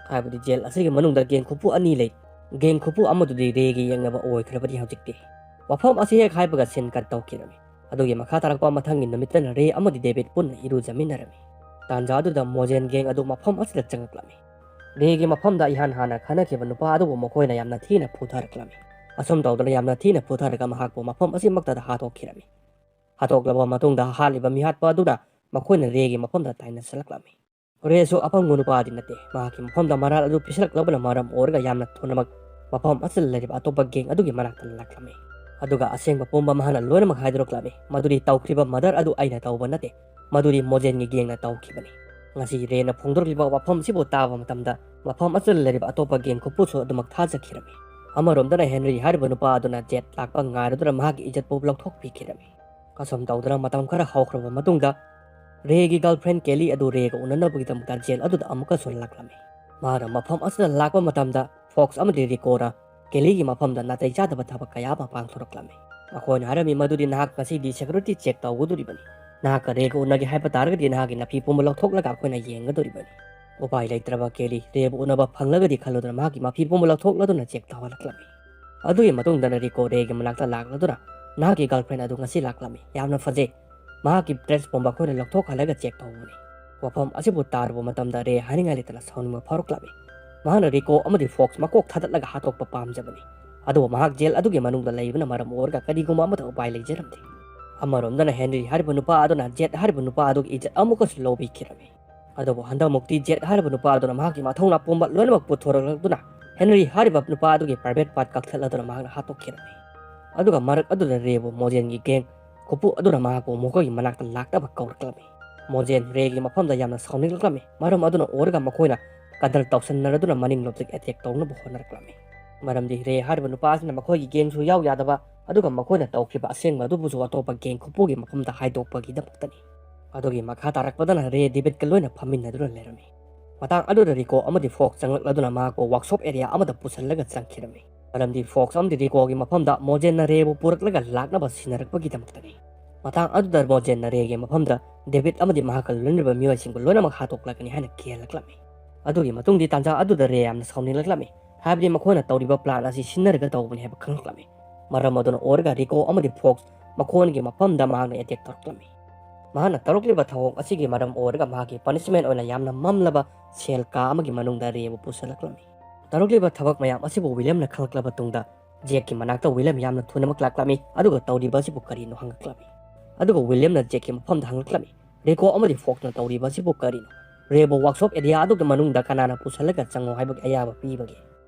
ꯍꯥꯏꯕꯗꯤ ꯖꯦꯜ ꯑꯁꯤꯒꯤ ꯃꯅꯨꯡꯗ ꯒꯦꯡ ꯈꯨꯄꯨ ꯑꯅꯤ ꯂꯩ꯫ ꯒꯦꯡ ꯈꯨꯄꯨ ꯑꯃꯗꯨꯗꯤ ꯔꯦꯒꯤ ꯌꯦꯛꯅꯕ ꯑꯣꯏꯈ꯭ꯔꯕꯅꯤ ꯍꯧꯖꯤꯛꯇꯤ꯫ ꯋꯥꯐꯝ ꯑꯁꯤ ꯍꯦꯛ ꯍꯥꯏꯕꯒ ꯁꯤꯟ ꯀꯠ ꯇꯧꯈꯤꯔꯝꯃꯤ꯫ ꯑꯗꯨꯒꯤ ꯃꯈꯥ ꯇꯥꯔꯛꯄ ꯃꯊꯪꯒꯤ ꯅꯨꯃꯤꯠꯇꯅ ꯔꯦ ꯑꯃꯗꯤ ꯗꯦꯕꯤꯠ ꯄꯨꯟꯅ ꯏꯔꯨꯖꯃꯤꯟꯅꯔꯝꯃꯤ꯫ ꯇꯥꯟꯖꯥ ꯑꯗꯨꯗ ꯃꯣꯖꯦꯟ ꯒꯦꯡ ꯑꯗꯨ ꯃꯐꯝ ꯑꯁꯤꯗ ꯆꯪꯂꯛꯂꯝꯃꯤ꯫ ꯔꯦꯒꯤ ꯃꯐꯝꯗ ꯏꯍꯥꯟ ꯍꯥꯟꯅ ꯈꯟꯅꯈꯤꯕ ꯅꯨꯄꯥ ꯑꯗꯨꯕꯨ ꯃꯈꯣꯏꯅ ꯌꯥꯝꯅ ꯊꯤꯅ ꯐꯨꯊꯔꯛꯂꯝꯃꯤ꯫ ꯑꯁꯨꯝ ꯇꯧꯗꯅ ꯌꯥꯝꯅ ꯊꯤꯅ ꯐꯨꯊꯔꯒ ꯃꯍꯥꯛꯄꯨ ꯃꯐꯝ ꯑꯁꯤꯃꯛꯇꯗ ꯍꯥꯠꯇꯣꯛꯈꯤꯔꯝꯃꯤ꯫ ꯍꯥꯠꯇꯣꯛꯂꯕ ꯃꯇꯨꯡꯗ ꯍꯥꯠꯂꯤꯕ ꯃꯤꯍꯥꯠꯄ ꯑꯗꯨꯅ ꯃꯈꯣꯏꯅ ꯔꯦꯒꯤ ꯃꯐꯝꯗ ꯇꯥꯏꯅꯁꯤꯜꯂꯛꯂꯝꯃꯤ꯫ ꯔꯦꯁꯨ ꯑꯄꯪꯕ ꯅꯨꯄꯥꯗꯤ ꯅꯠꯇꯦ꯫ ꯃꯍꯥꯛꯀꯤ ꯃꯐꯝꯗ ꯃꯔꯥꯜ ꯑꯗꯨ ꯄꯤꯁꯤꯜꯂꯛꯂꯕꯅ ꯃꯔꯝ ꯑꯣꯏꯔꯒ ꯌꯥꯝꯅ ꯊꯨꯅꯃꯛ ꯃꯐꯝ ꯑꯁꯤꯗ ꯂꯩꯔꯤꯕ ꯑꯇꯣꯞꯄ ꯒꯦꯡ ꯑꯗꯨꯒꯤ ꯃꯅꯥꯛꯇ ꯂꯥꯛꯂꯝꯃꯤ꯫ ꯑꯗꯨꯒ ꯑꯁꯦꯡꯕ ꯄꯨꯝꯕ ꯃꯍꯥꯛꯅ ꯂꯣꯏꯅꯃꯛ ꯍꯥꯏꯗꯣꯔꯛꯂꯝꯃꯤ꯫ ꯃꯗꯨꯗꯤ ꯇꯧꯈ꯭ꯔꯤꯕ ꯃꯔꯗꯔ ꯑꯗꯨ ꯑꯩꯅ ꯇꯧꯕ ꯅꯠꯇꯦ, ꯃꯗꯨꯗꯤ ꯃꯣꯖꯦꯟꯒꯤ ꯒꯦꯡꯅ ꯇꯧꯈꯤꯕꯅꯤ꯫ ꯉꯁꯤ ꯔꯦꯅ ꯐꯣꯡꯗꯣꯔꯛꯂꯤꯕ ꯋꯥꯐꯝꯁꯤꯕꯨ ꯇꯥꯕ ꯃꯇꯝꯗ ꯃꯐꯝ ꯑꯁꯤꯗ ꯂꯩꯔꯤꯕ ꯑꯇꯣꯞꯄ ꯒꯦꯡ ꯈꯨꯄꯨꯁꯨ ꯑꯗꯨꯃꯛ ꯊꯥꯖꯈꯤꯔꯝꯃꯤ꯫ ꯑꯃꯔꯣꯝꯗꯅ ꯍꯦꯅꯔꯤ ꯍꯥꯏꯔꯤꯕ ꯅꯨꯄꯥ ꯑꯗꯨꯅ ꯖꯦꯠ ꯂꯥꯛꯄ ꯉꯥꯏꯔꯗꯨꯅ ꯃꯍꯥꯛꯀꯤ ꯏꯖꯠ ꯄꯨꯝꯕ ꯂꯧꯊꯣꯛꯄꯤꯈꯤꯔꯝꯃꯤ꯫ ꯑꯁꯨꯝ ꯇꯧꯗꯨꯅ ꯃꯇꯝ ꯈꯔ ꯍꯧꯈ꯭ꯔꯕ ꯃꯇꯨꯡꯗ ꯔꯦꯒꯤ ꯒꯔꯜꯐ꯭ꯔꯦꯟ ꯀꯦꯂꯤ ꯑꯗꯨ ꯔꯦꯒ ꯎꯅꯅꯕꯒꯤꯗꯃꯛꯇ ꯖꯦꯜ ꯑꯗꯨꯗ ꯑꯃꯨꯛꯀꯁꯨ ꯂꯥꯛꯂꯝꯃꯤ꯫ ꯃꯍꯥꯛꯅ ꯃꯐꯝ ꯑꯁꯤꯗ ꯂꯥꯛꯄ ꯃꯇꯝꯗ ꯐꯣꯛꯁ ꯑꯃꯗꯤ ꯔꯤꯀꯣꯅ ꯀꯦꯂꯤꯒꯤ ꯃꯐꯝꯗ ꯅꯥꯇꯩ ꯆꯥꯗꯕ ꯊꯕꯛ ꯀꯌꯥ ꯑꯃ ꯄꯥꯡꯊꯣꯔꯛꯂꯝꯃꯤ꯫ ꯃꯈꯣꯏꯅ ꯍꯥꯏꯔꯝꯃꯤ ꯃꯗꯨꯗꯤ ꯅꯍꯥꯛ ꯉꯁꯤꯗꯤ ꯁꯦꯀ꯭ꯌꯨꯔꯤꯇꯤ ꯆꯦꯛ ꯇꯧꯒꯗꯣꯔꯤꯕꯅꯤ꯫ ꯅꯍꯥꯛꯀ ꯔꯦꯒ ꯎꯅꯒꯦ ꯍꯥꯏꯕ ꯇꯥꯔꯒꯗꯤ ꯅꯍꯥꯛꯀꯤ ꯅꯥꯄꯤ ꯄꯨꯝꯕ ꯂꯧꯊꯣꯛꯂꯒ ꯑꯩꯈꯣꯏꯅ ꯌꯦꯡꯒꯗꯣꯔꯤꯕꯅꯤ꯫ ꯎꯄꯥꯏ ꯂꯩꯇ꯭ꯔꯕ ꯀꯦꯂꯤ ꯔꯦꯕꯨ ꯎꯅꯕ ꯐꯪꯂꯒꯗꯤ ꯈꯜꯂꯨꯗꯨꯅ ꯃꯍꯥꯛꯀꯤ ꯃꯥꯐꯤ ꯄꯨꯝꯕ ꯂꯧꯊꯣꯛꯂꯗꯨꯅ ꯆꯦꯛ ꯇꯧꯍꯜꯂꯛꯂꯝꯃꯤ꯫ ꯑꯗꯨꯒꯤ ꯃꯇꯨꯡꯗꯅ ꯔꯤꯀꯣ ꯔꯦꯒꯤ ꯃꯅꯥꯛꯇ ꯂꯥꯛꯂꯗꯨꯅ, "ꯅꯍꯥꯛꯀꯤ ꯒꯔꯜꯐ꯭ꯔꯦꯟ ꯑꯗꯨ ꯉꯁꯤ ꯂꯥꯛꯂꯝꯃꯤ꯫ ꯌꯥꯝꯅ ꯐꯖꯩ꯫ ꯃꯍꯥꯛꯀꯤ ꯗ꯭ꯔꯦꯁ ꯄꯨꯝꯕ ꯑꯩꯈꯣꯏꯅ ꯂꯧꯊꯣꯛꯍꯜꯂꯒ ꯆꯦꯛ ꯇꯧꯕꯅꯤ꯫" ꯋꯥꯐꯝ ꯑꯁꯤꯕꯨ ꯇꯥꯔꯨꯕ ꯃꯇꯝꯗ ꯔꯦ ꯍꯥꯏꯅꯤꯡꯉꯥꯏ ꯂꯩꯇꯅ ꯁꯥꯎꯅꯤꯡꯕ ꯐꯥꯎꯔꯛꯂꯝꯃꯤ꯫ ꯃꯍꯥꯛꯅ ꯔꯤꯀꯣ ꯑꯃꯗꯤ ꯐꯣꯛꯁ ꯃꯀꯣꯛ ꯊꯥꯗꯠꯂꯒ ꯍꯥꯠꯇꯣꯛꯄ ꯄꯥꯝꯖꯕꯅꯤ꯫ ꯑꯗꯨꯕꯨ ꯃꯍꯥꯛ ꯖꯦꯜ ꯑꯗꯨꯒꯤ ꯃꯅꯨꯡꯗ ꯂꯩꯕꯅ ꯃꯔꯝ ꯑꯣꯏꯔꯒ ꯀꯔꯤꯒꯨꯝꯕ ꯑꯃꯠꯇ ꯎꯄꯥꯏ ꯂꯩꯖꯔꯝꯗꯦ꯫ ꯑꯃꯔꯣꯝꯗꯅ ꯍꯦꯅꯔꯤ ꯍꯥꯏꯔꯤꯕ ꯅꯨꯄꯥ ꯑꯗꯨꯅ ꯖꯦꯠ ꯍꯥꯏꯔꯤꯕ ꯅꯨꯄꯥ ꯑꯗꯨꯒꯤ ꯏꯖꯠ ꯑꯃꯨꯛꯀꯁꯨ ꯂꯧꯕꯤꯈꯤꯔꯝꯃꯤ꯫ ꯑꯗꯨꯕꯨ ꯍꯟꯗꯛꯃꯨꯛꯇꯤ ꯖꯦꯠ ꯍꯥꯏꯔꯤꯕ ꯅꯨꯄꯥ ꯑꯗꯨꯅ ꯃꯍꯥꯛꯀꯤ ꯃꯊꯧꯅꯥ ꯄꯨꯝꯕ ꯂꯣꯏꯅꯃꯛ ꯄꯨꯊꯣꯔꯛꯂꯗꯨꯅ ꯍꯦꯅꯔꯤ ꯍꯥꯏꯔꯤꯕ ꯅꯨꯄꯥ ꯑꯗꯨꯒꯤ ꯄ꯭ꯔꯥꯏꯚꯦꯠ ꯄꯥꯔꯠ ꯀꯛꯊꯠꯂꯗꯨꯅ ꯃꯍꯥꯛꯅ ꯍꯥꯠꯇꯣꯛꯈꯤꯔꯝꯃꯤ꯫ ꯑꯗꯨꯒ ꯃꯔꯛ ꯑꯗꯨꯗ ꯔꯦꯕꯨ ꯃꯣꯖꯦꯟꯒꯤ ꯒꯦꯡ ꯈꯨꯄꯨ ꯑꯗꯨꯅ ꯃꯍꯥꯛꯄꯨ ꯃꯈꯣꯏꯒꯤ ꯃꯅꯥꯛꯇ ꯂꯥꯛꯅꯕ ꯀꯧꯔꯛꯂꯝꯃꯤ꯫ ꯃꯣꯖꯦꯟ ꯔꯦꯒꯤ ꯃꯐꯝꯗ ꯌꯥꯝꯅ ꯁꯥꯎꯅꯤꯡꯂꯛꯂꯝꯃꯤ꯫ ꯃꯔꯝ ꯑꯗꯨꯅ ꯑꯣꯏꯔꯒ ꯃꯈꯣꯏꯅ ꯀꯗꯜ ꯇꯧꯁꯟꯅꯔꯗꯨꯅ ꯃꯅꯤꯡꯂꯣꯝꯗꯒꯤ ꯑꯦꯇꯦꯛ ꯇꯧꯅꯕ ꯍꯣꯠꯅꯔꯛꯂꯝꯃꯤ꯫ ꯃꯔꯝꯗꯤ ꯔꯦ ꯍꯥꯏꯔꯤꯕ ꯅꯨꯄꯥ ꯑꯁꯤꯅ ꯃꯈꯣꯏꯒꯤ ꯒꯦꯡꯁꯨ ꯌꯥꯎ ꯌꯥꯗꯕ, ꯑꯗꯨꯒ ꯃꯈꯣꯏꯅ ꯇꯧꯈꯤꯕ ꯑꯁꯦꯡꯕ ꯑꯗꯨꯕꯨꯁꯨ ꯑꯇꯣꯞꯄ ꯒꯦꯡ ꯈꯨꯄꯨꯒꯤ ꯃꯐꯝꯗ ꯍꯥꯏꯗꯣꯛꯄꯒꯤꯗꯃꯛꯇꯅꯤ꯫ ꯑꯗꯨꯒꯤ ꯃꯈꯥ ꯇꯥꯔꯛꯄꯗꯅ ꯔꯦ ꯗꯦꯕꯤꯠꯀ ꯂꯣꯏꯅ ꯐꯝꯃꯤꯟꯅꯗꯨꯅ ꯂꯩꯔꯝꯃꯤ꯫ ꯃꯇꯥꯡ ꯑꯗꯨꯗ ꯔꯤꯀꯣ ꯑꯃꯗꯤ ꯐꯣꯛꯁ ꯆꯪꯂꯛꯂꯗꯨꯅ ꯃꯍꯥꯛꯄꯨ ꯋꯥꯛꯁꯣꯞ ꯑꯦꯔꯤꯌꯥ ꯑꯃꯗ ꯄꯨꯁꯤꯜꯂꯒ ꯆꯪꯈꯤꯔꯝꯃꯤ꯫ ꯃꯔꯝꯗꯤ ꯐꯣꯛꯁ ꯑꯃꯗꯤ ꯔꯤꯀꯣꯒꯤ ꯃꯐꯝꯗ ꯃꯣꯖꯦꯟꯅ ꯔꯦꯕꯨ ꯄꯨꯔꯛꯂꯒ ꯂꯥꯛꯅꯕ ꯁꯤꯟꯅꯔꯛꯄꯒꯤꯗꯃꯛꯇꯅꯤ꯫ ꯃꯇꯥꯡ ꯑꯗꯨꯗ ꯃꯣꯖꯦꯟꯅ ꯔꯦꯒꯤ ꯃꯐꯝꯗ ꯗꯦꯕꯤꯠ ꯑꯃꯗꯤ ꯃꯍꯥꯛꯀ ꯂꯣꯏꯅꯔꯤꯕ ꯃꯤꯑꯣꯏꯁꯤꯡꯕꯨ ꯂꯣꯏꯅꯃꯛ ꯍꯥꯠꯇꯣꯛꯂꯛꯀꯅꯤ ꯍꯥꯏꯅ ꯀꯤꯍꯜꯂꯛꯂꯝꯃꯤ꯫ ꯑꯗꯨꯒꯤ ꯃꯇꯨꯡꯗꯤ ꯇꯥꯟꯖꯥ ꯑꯗꯨꯗ ꯔꯦ ꯌꯥꯝꯅ ꯁꯥꯎꯅꯤꯡꯂꯛꯂꯝꯃꯤ, ꯍꯥꯏꯕꯗꯤ ꯃꯈꯣꯏꯅ ꯇꯧꯔꯤꯕ ꯄ꯭ꯂꯥꯟ ꯑꯁꯤ ꯁꯤꯟꯅꯔꯒ ꯇꯧꯕꯅꯤ ꯍꯥꯏꯕ ꯈꯪꯂꯛꯂꯝꯃꯤ꯫ ꯃꯔꯝ ꯑꯗꯨꯅ ꯑꯣꯏꯔꯒ ꯔꯤꯀꯣ ꯑꯃꯗꯤ ꯐꯣꯛꯁ ꯃꯈꯣꯏꯒꯤ ꯃꯐꯝꯗ ꯃꯍꯥꯛꯅ ꯑꯦꯇꯦꯛ ꯇꯧꯔꯛꯂꯝꯃꯤ꯫ ꯃꯍꯥꯛꯅ ꯇꯧꯔꯛꯂꯤꯕ ꯊꯧꯑꯣꯡ ꯑꯁꯤꯒꯤ ꯃꯔꯝ ꯑꯣꯏꯔꯒ ꯃꯍꯥꯛꯀꯤ ꯄꯅꯤꯁꯃꯦꯟ ꯑꯣꯏꯅ ꯌꯥꯝꯅ ꯃꯝꯂꯕ ꯁꯦꯜ ꯀꯥ ꯑꯃꯒꯤ ꯃꯅꯨꯡꯗ ꯔꯦꯕꯨ ꯄꯨꯁꯤꯜꯂꯛꯂꯝꯃꯤ꯫ ꯇꯧꯔꯛꯂꯤꯕ ꯊꯕꯛ ꯃꯌꯥꯝ ꯑꯁꯤꯕꯨ ꯋꯤꯂꯤꯌꯝꯅ ꯈꯪꯂꯛꯂꯕ ꯇꯨꯡꯗ, ꯖꯦꯛꯀꯤ ꯃꯅꯥꯛꯇ ꯋꯤꯂꯤꯌꯝ ꯌꯥꯝꯅ ꯊꯨꯅꯃꯛ ꯂꯥꯛꯂꯝꯃꯤ, ꯑꯗꯨꯒ ꯇꯧꯔꯤꯕ ꯑꯁꯤꯕꯨ ꯀꯔꯤꯅꯣ ꯍꯪꯂꯛꯂꯝꯃꯤ꯫ ꯑꯗꯨꯒ ꯋꯤꯂꯤꯌꯝꯅ ꯖꯦꯛꯀꯤ ꯃꯐꯝꯗ ꯍꯪꯂꯛꯂꯝꯃꯤ, "ꯔꯤꯀꯣ ꯑꯃꯗꯤ ꯐꯣꯛꯁꯅ ꯇꯧꯔꯤꯕ ꯑꯁꯤꯕꯨ ꯀꯔꯤꯅꯣ? ꯔꯦꯕꯨ ꯋꯥꯛꯁꯣꯞ ꯑꯦꯔꯤꯌꯥ ꯑꯗꯨꯒꯤ ꯃꯅꯨꯡꯗ ꯀꯅꯥꯅ ꯄꯨꯁꯤꯜꯂꯒ ꯆꯪꯉꯣ ꯍꯥꯏꯕꯒꯤ ꯑꯌꯥꯕ ꯄꯤꯕꯒꯦ?"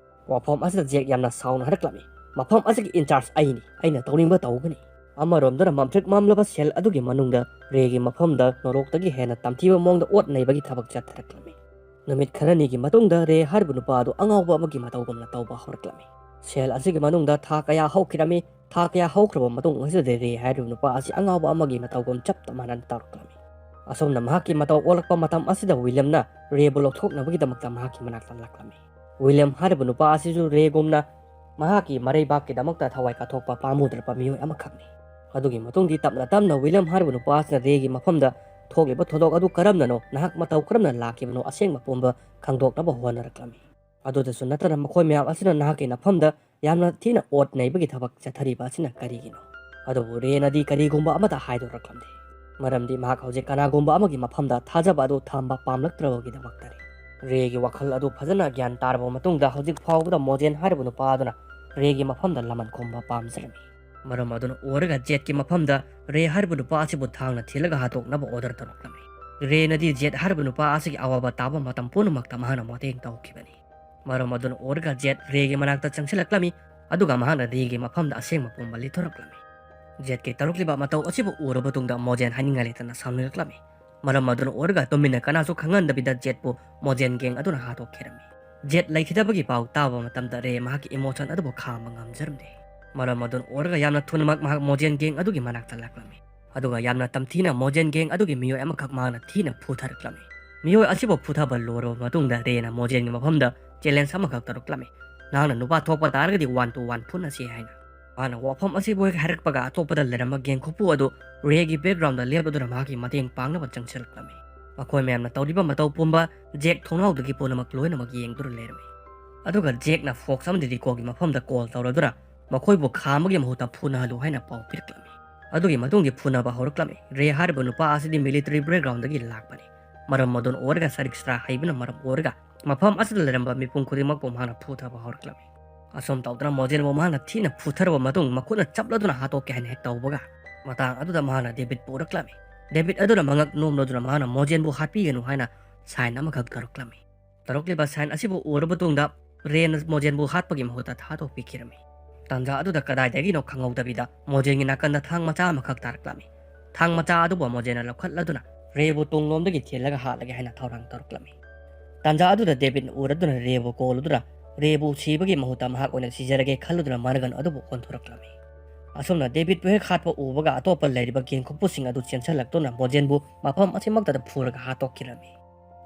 ꯋꯥꯐꯝ ꯑꯁꯤꯗ ꯖꯦꯛ ꯌꯥꯝꯅ ꯁꯥꯎꯅ ꯍꯥꯏꯔꯛꯂꯝꯃꯤ, "ꯃꯐꯝ ꯑꯁꯤꯒꯤ ꯏꯟꯆꯥꯔꯖ ꯑꯩꯅꯤ, ꯑꯩꯅ ꯇꯧꯅꯤꯡꯕ ꯇꯧꯒꯅꯤ"꯫ ꯑꯃꯔꯣꯝꯗꯅ ꯃꯝꯇ꯭ꯔꯤꯛ ꯃꯝꯂꯕ ꯁꯦꯜ ꯑꯗꯨꯒꯤ ꯃꯅꯨꯡꯗ ꯔꯦꯒꯤ ꯃꯐꯝꯗ ꯅꯣꯔꯣꯛꯇꯒꯤ ꯍꯦꯟꯅ ꯇꯝꯊꯤꯕ ꯃꯑꯣꯡꯗ ꯑꯣꯠ ꯅꯩꯕꯒꯤ ꯊꯕꯛ ꯆꯠꯊꯔꯛꯂꯝꯃꯤ꯫ ꯅꯨꯃꯤꯠ ꯈꯔꯅꯤꯒꯤ ꯃꯇꯨꯡꯗ ꯔꯦ ꯍꯥꯏꯔꯤꯕ ꯅꯨꯄꯥ ꯑꯗꯨ ꯑꯉꯥꯎꯕ ꯑꯃꯒꯤ ꯃꯇꯧꯒꯨꯝꯅ ꯇꯧꯕ ꯍꯧꯔꯛꯂꯝꯃꯤ꯫ ꯁꯦꯜ ꯑꯁꯤꯒꯤ ꯃꯅꯨꯡꯗ ꯊꯥ ꯀꯌꯥ ꯍꯧꯈꯤꯔꯝꯃꯤ꯫ ꯊꯥ ꯀꯌꯥ ꯍꯧꯈ꯭ꯔꯕ ꯃꯇꯨꯡ ꯑꯁꯤꯗ ꯔꯦ ꯍꯥꯏꯔꯤꯕ ꯅꯨꯄꯥ ꯑꯁꯤ ꯑꯉꯥꯎꯕ ꯑꯃꯒꯤ ꯃꯇꯧꯒꯨꯝ ꯆꯞ ꯃꯥꯟꯅꯅ ꯇꯧꯔꯛꯂꯝꯃꯤ꯫ ꯑꯁꯨꯝꯅ ꯃꯍꯥꯛꯀꯤ ꯃꯇꯧ ꯑꯣꯜꯂꯛꯄ ꯃꯇꯝ ꯑꯁꯤꯗ ꯋꯤꯂꯤꯌꯝꯅ ꯔꯦꯕꯨ ꯂꯧꯊꯣꯛꯅꯕꯒꯤꯗꯃꯛꯇ ꯃꯍꯥꯛꯀꯤ ꯃꯅꯥꯛꯇ ꯂꯥꯛꯂꯝꯃꯤ꯫ ꯋꯤꯂꯤꯌꯝ ꯍꯥꯏꯔꯤꯕ ꯅꯨꯄꯥ ꯑꯁꯤꯁꯨ ꯔꯦꯒꯨꯝꯅ ꯃꯍꯥꯛꯀꯤ ꯃꯔꯩꯕꯥꯛꯀꯤꯗꯃꯛꯇ ꯊꯋꯥꯏ ꯀꯠꯊꯣꯛꯄ ꯄꯥꯝꯃꯨꯗ꯭ꯔꯕ ꯃꯤꯑꯣꯏ ꯑꯃꯈꯛꯅꯤ꯫ ꯑꯗꯨꯒꯤ ꯃꯇꯨꯡꯗꯤ ꯇꯞꯅ ꯇꯞꯅ ꯋꯤꯂꯤꯌꯝ ꯍꯥꯏꯔꯤꯕ ꯅꯨꯄꯥ ꯑꯁꯤꯅ ꯔꯦꯒꯤ ꯃꯐꯝꯗ ꯊꯣꯛꯂꯤꯕ ꯊꯧꯗꯣꯛ ꯑꯗꯨ ꯀꯔꯝꯅꯅꯣ, ꯅꯍꯥꯛ ꯃꯇꯧ ꯀꯔꯝꯅ ꯂꯥꯛꯈꯤꯕꯅꯣ, ꯑꯁꯦꯡꯕ ꯄꯨꯝꯕ ꯈꯪꯗꯣꯛꯅꯕ ꯍꯣꯠꯅꯔꯛꯂꯝꯃꯤ꯫ ꯑꯗꯨꯗꯁꯨ ꯅꯠꯇꯅ ꯃꯈꯣꯏ ꯃꯌꯥꯝ ꯑꯁꯤꯅ ꯅꯍꯥꯛꯀꯤ ꯅꯐꯝꯗ ꯌꯥꯝꯅ ꯊꯤꯅ ꯑꯣꯠ ꯅꯩꯕꯒꯤ ꯊꯕꯛ ꯆꯠꯊꯔꯤꯕ ꯑꯁꯤꯅ ꯀꯔꯤꯒꯤꯅꯣ? ꯑꯗꯨꯕꯨ ꯔꯦꯅꯗꯤ ꯀꯔꯤꯒꯨꯝꯕ ꯑꯃꯠꯇ ꯍꯥꯏꯗꯣꯔꯛꯂꯝꯗꯦ, ꯃꯔꯝꯗꯤ ꯃꯍꯥꯛ ꯍꯧꯖꯤꯛ ꯀꯅꯥꯒꯨꯝꯕ ꯑꯃꯒꯤ ꯃꯐꯝꯗ ꯊꯥꯖꯕ ꯑꯗꯨ ꯊꯝꯕ ꯄꯥꯝꯂꯛꯇ꯭ꯔꯕꯒꯤꯗꯃꯛꯇꯅꯤ꯫ ꯔꯦꯒꯤ ꯋꯥꯈꯜ ꯑꯗꯨ ꯐꯖꯅ ꯒ꯭ꯌꯥꯟ ꯇꯥꯔꯕ ꯃꯇꯨꯡꯗ ꯍꯧꯖꯤꯛ ꯐꯥꯎꯕꯗ ꯃꯣꯖꯦꯟ ꯍꯥꯏꯔꯤꯕ ꯅꯨꯄꯥ ꯑꯗꯨꯅ ꯔꯦꯒꯤ ꯃꯐꯝꯗ ꯂꯃꯟ ꯈꯨꯝꯕ ꯄꯥꯝꯖꯔꯝꯃꯤ꯫ ꯃꯔꯝ ꯑꯗꯨꯅ ꯑꯣꯏꯔꯒ ꯖꯦꯠꯀꯤ ꯃꯐꯝꯗ ꯔꯦ ꯍꯥꯏꯔꯤꯕ ꯅꯨꯄꯥ ꯑꯁꯤꯕꯨ ꯊꯥꯡꯅ ꯊꯤꯜꯂꯒ ꯍꯥꯠꯇꯣꯛꯅꯕ ꯑꯣꯔꯗꯔ ꯇꯧꯔꯛꯂꯝꯃꯤ꯫ ꯔꯦꯅꯗꯤ ꯖꯦꯠ ꯍꯥꯏꯔꯤꯕ ꯅꯨꯄꯥ ꯑꯁꯤꯒꯤ ꯑꯋꯥꯕ ꯇꯥꯕ ꯃꯇꯝ ꯄꯨꯝꯅꯃꯛꯇ ꯃꯍꯥꯛꯅ ꯃꯇꯦꯡ ꯇꯧꯈꯤꯕꯅꯤ꯫ ꯃꯔꯝ ꯑꯗꯨꯅ ꯑꯣꯏꯔꯒ ꯖꯦꯠ ꯔꯦꯒꯤ ꯃꯅꯥꯛꯇ ꯆꯪꯁꯤꯜꯂꯛꯂꯝꯃꯤ꯫ ꯑꯗꯨꯒ ꯃꯍꯥꯛꯅ ꯔꯦꯒꯤ ꯃꯐꯝꯗ ꯑꯁꯦꯡꯕ ꯄꯨꯝꯕ ꯂꯤꯠꯊꯣꯔꯛꯂꯝꯃꯤ꯫ ꯖꯦꯠꯀꯤ ꯇꯧꯔꯛꯂꯤꯕ ꯃꯇꯧ ꯑꯁꯤꯕꯨ ꯎꯔꯕ ꯇꯨꯡꯗ ꯃꯣꯖꯦꯟ ꯍꯥꯏꯅꯤꯡꯉꯥꯏ ꯂꯩꯇꯅ ꯁꯥꯎꯅꯤꯡꯂꯛꯂꯝꯃꯤ꯫ ꯃꯔꯝ ꯑꯗꯨꯅ ꯑꯣꯏꯔꯒ ꯇꯨꯃꯤꯟꯅ ꯀꯅꯥꯁꯨ ꯈꯪꯍꯟꯗꯕꯤꯗ ꯖꯦꯠꯄꯨ ꯃꯣꯖꯦꯟ ꯒꯦꯡ ꯑꯗꯨꯅ ꯍꯥꯠꯇꯣꯛꯈꯤꯔꯝꯃꯤ꯫ ꯖꯦꯠ ꯂꯩꯈꯤꯗꯕꯒꯤ ꯄꯥꯎ ꯇꯥꯕ ꯃꯇꯝꯗ ꯔꯦ ꯃꯍꯥꯛꯀꯤ ꯏꯃꯣꯁꯟ ꯑꯗꯨꯕꯨ ꯈꯥꯝꯕ ꯉꯝꯖꯔꯝꯗꯦ꯫ ꯃꯔꯝ ꯑꯗꯨꯅ ꯑꯣꯏꯔꯒ ꯌꯥꯝꯅ ꯊꯨꯅꯃꯛ ꯃꯍꯥꯛ ꯃꯣꯖꯦꯟ ꯒꯦꯡ ꯑꯗꯨꯒꯤ ꯃꯅꯥꯛꯇ ꯂꯥꯛꯂꯝꯃꯤ꯫ ꯑꯗꯨꯒ ꯌꯥꯝꯅ ꯇꯝꯊꯤꯅ ꯃꯣꯖꯦꯟ ꯒꯦꯡ ꯑꯗꯨꯒꯤ ꯃꯤꯑꯣꯏ ꯑꯃꯈꯛ ꯃꯍꯥꯛꯅ ꯊꯤꯅ ꯐꯨꯊꯔꯛꯂꯝꯃꯤ꯫ ꯃꯤꯑꯣꯏ ꯑꯁꯤꯕꯨ ꯐꯨꯊꯕ ꯂꯣꯏꯔꯕ ꯃꯇꯨꯡꯗ ꯔꯦꯅ ꯃꯣꯖꯦꯟꯒꯤ ꯃꯐꯝꯗ ꯆꯦꯂꯦꯟꯖ ꯑꯃꯈꯛ ꯇꯧꯔꯛꯂꯝꯃꯤ꯫ "ꯅꯍꯥꯛꯅ ꯅꯨꯄꯥ ꯊꯣꯛꯄ ꯇꯥꯔꯒꯗꯤ ꯋꯥꯟ ꯇꯨ ꯋꯥꯟ ꯐꯨꯅꯁꯤ" ꯍꯥꯏꯅ꯫ ꯃꯥꯅ ꯋꯥꯐꯝ ꯑꯁꯤꯕꯨ ꯍꯦꯛ ꯍꯥꯏꯔꯛꯄꯒ ꯑꯇꯣꯞꯄꯗ ꯂꯩꯔꯝꯕ ꯒꯦꯡ ꯈꯨꯄꯨ ꯑꯗꯨ ꯔꯦꯒꯤ ꯕꯦꯛꯒ꯭ꯔꯥꯎꯟꯗ ꯂꯦꯞꯂꯗꯨꯅ ꯃꯍꯥꯛꯀꯤ ꯃꯇꯦꯡ ꯄꯥꯡꯅꯕ ꯆꯪꯁꯤꯜꯂꯛꯂꯝꯃꯤ꯫ ꯃꯈꯣꯏ ꯃꯌꯥꯝꯅ ꯇꯧꯔꯤꯕ ꯃꯇꯧ ꯄꯨꯝꯕ ꯖꯦꯛ ꯊꯣꯡꯅꯥꯎꯗꯒꯤ ꯄꯨꯝꯅꯃꯛ ꯂꯣꯏꯅꯃꯛ ꯌꯦꯡꯗꯨꯅ ꯂꯩꯔꯝꯃꯤ꯫ ꯑꯗꯨꯒ ꯖꯦꯛꯅ ꯐꯣꯛꯁ ꯑꯃꯗꯤ ꯔꯤꯀꯣꯒꯤ ꯃꯐꯝꯗ ꯀꯣꯜ ꯇꯧꯔꯗꯨꯅ ꯃꯈꯣꯏꯕꯨ ꯈꯥꯝꯕꯒꯤ ꯃꯍꯨꯠꯇ ꯐꯨꯅꯍꯜꯂꯨ ꯍꯥꯏꯅ ꯄꯥꯎ ꯄꯤꯔꯛꯂꯝꯃꯤ꯫ ꯑꯗꯨꯒꯤ ꯃꯇꯨꯡꯗꯤ ꯐꯨꯅꯕ ꯍꯧꯔꯛꯂꯝꯃꯤ꯫ ꯔꯦ ꯍꯥꯏꯔꯤꯕ ꯅꯨꯄꯥ ꯑꯁꯤꯗꯤ ꯃꯤꯂꯤꯇꯔꯤ ꯕꯦꯛꯒ꯭ꯔꯥꯎꯟꯗꯒꯤ ꯂꯥꯛꯄꯅꯤ꯫ ꯃꯔꯝ ꯑꯗꯨꯅ ꯑꯣꯏꯔꯒ ꯁꯔꯤꯛꯁ꯭ꯔꯥ ꯍꯩꯕꯅ ꯃꯔꯝ ꯑꯣꯏꯔꯒ ꯃꯐꯝ ꯑꯁꯤꯗ ꯂꯩꯔꯝꯕ ꯃꯤꯄꯨꯝ ꯈꯨꯗꯤꯡꯃꯛꯄꯨ ꯃꯍꯥꯛꯅ ꯐꯨꯊꯕ ꯍꯧꯔꯛꯂꯝꯃꯤ꯫ ꯑꯁꯨꯝ ꯇꯧꯗꯨꯅ ꯃꯣꯖꯦꯟꯕꯨ ꯃꯍꯥꯛꯅ ꯊꯤꯅ ꯐꯨꯊꯔꯕ ꯃꯇꯨꯡ ꯃꯈꯨꯠꯅ ꯆꯞꯂꯗꯨꯅ ꯍꯥꯠꯇꯣꯛꯀꯦ ꯍꯥꯏꯅ ꯍꯦꯛ ꯇꯧꯕꯒ, ꯃꯇꯥꯡ ꯑꯗꯨꯗ ꯃꯍꯥꯛꯅ ꯗꯦꯕꯤꯠꯄꯨ ꯎꯔꯛꯂꯝꯃꯤ꯫ ꯗꯦꯕꯤꯠ ꯑꯗꯨꯅ ꯃꯉꯛ ꯅꯣꯝꯂꯗꯨꯅ ꯃꯍꯥꯛꯅ ꯃꯣꯖꯦꯟꯕꯨ ꯍꯥꯠꯄꯤꯒꯅꯨ ꯍꯥꯏꯅ ꯁꯥꯏꯟ ꯑꯃꯈꯛ ꯇꯧꯔꯛꯂꯝꯃꯤ꯫ ꯇꯧꯔꯛꯂꯤꯕ ꯁꯥꯏꯟ ꯑꯁꯤꯕꯨ ꯎꯔꯕ ꯇꯨꯡꯗ ꯔꯦꯅ ꯃꯣꯖꯦꯟꯕꯨ ꯍꯥꯠꯄꯒꯤ ꯃꯍꯨꯠꯇ ꯊꯥꯗꯣꯛꯄꯤꯈꯤꯔꯝꯃꯤ꯫ ꯇꯥꯟꯖꯥ ꯑꯗꯨꯗ ꯀꯗꯥꯏꯗꯒꯤꯅꯣ ꯈꯪꯍꯧꯗꯕꯤꯗ ꯃꯣꯖꯦꯟꯒꯤ ꯅꯥꯀꯟꯗ ꯊꯥꯡ ꯃꯆꯥ ꯑꯃꯈꯛ ꯇꯥꯔꯛꯂꯝꯃꯤ꯫ ꯊꯥꯡ ꯃꯆꯥ ꯑꯗꯨꯕꯨ ꯃꯣꯖꯦꯟꯅ ꯂꯧꯈꯠꯂꯗꯨꯅ ꯔꯦꯕꯨ ꯇꯨꯡꯂꯣꯝꯗꯒꯤ ꯊꯤꯜꯂꯒ ꯍꯥꯠꯂꯒꯦ ꯍꯥꯏꯅ ꯊꯧꯔꯥꯡ ꯇꯧꯔꯛꯂꯝꯃꯤ꯫ ꯇꯥꯟꯖꯥ ꯑꯗꯨꯗ ꯗꯦꯕꯤꯠꯅ ꯎꯔꯗꯨꯅ ꯔꯦꯕꯨ ꯀꯣꯜꯂꯨꯗꯨꯅ ꯔꯦꯕꯨ ꯁꯤꯕꯒꯤ ꯃꯍꯨꯠꯇ ꯃꯍꯥꯛ ꯑꯣꯏꯅ ꯁꯤꯖꯔꯒꯦ ꯈꯜꯂꯨꯗꯨꯅ ꯃꯔꯒꯟ ꯑꯗꯨꯕꯨ ꯑꯣꯟꯊꯣꯔꯛꯂꯝꯃꯤ꯫ ꯑꯁꯨꯝꯅ ꯗꯦꯕꯤꯠꯄꯨ ꯍꯦꯛ ꯍꯥꯠꯄ ꯎꯕꯒ ꯑꯇꯣꯞꯄ ꯂꯩꯔꯤꯕ ꯒꯦꯡ ꯈꯨꯄꯨꯁꯤꯡ ꯑꯗꯨ ꯆꯦꯟꯁꯤꯜꯂꯛꯇꯨꯅ ꯃꯣꯖꯦꯟꯕꯨ ꯃꯐꯝ ꯑꯁꯤꯃꯛꯇꯗ ꯐꯨꯔꯒ ꯍꯥꯠꯇꯣꯛꯈꯤꯔꯝꯃꯤ꯫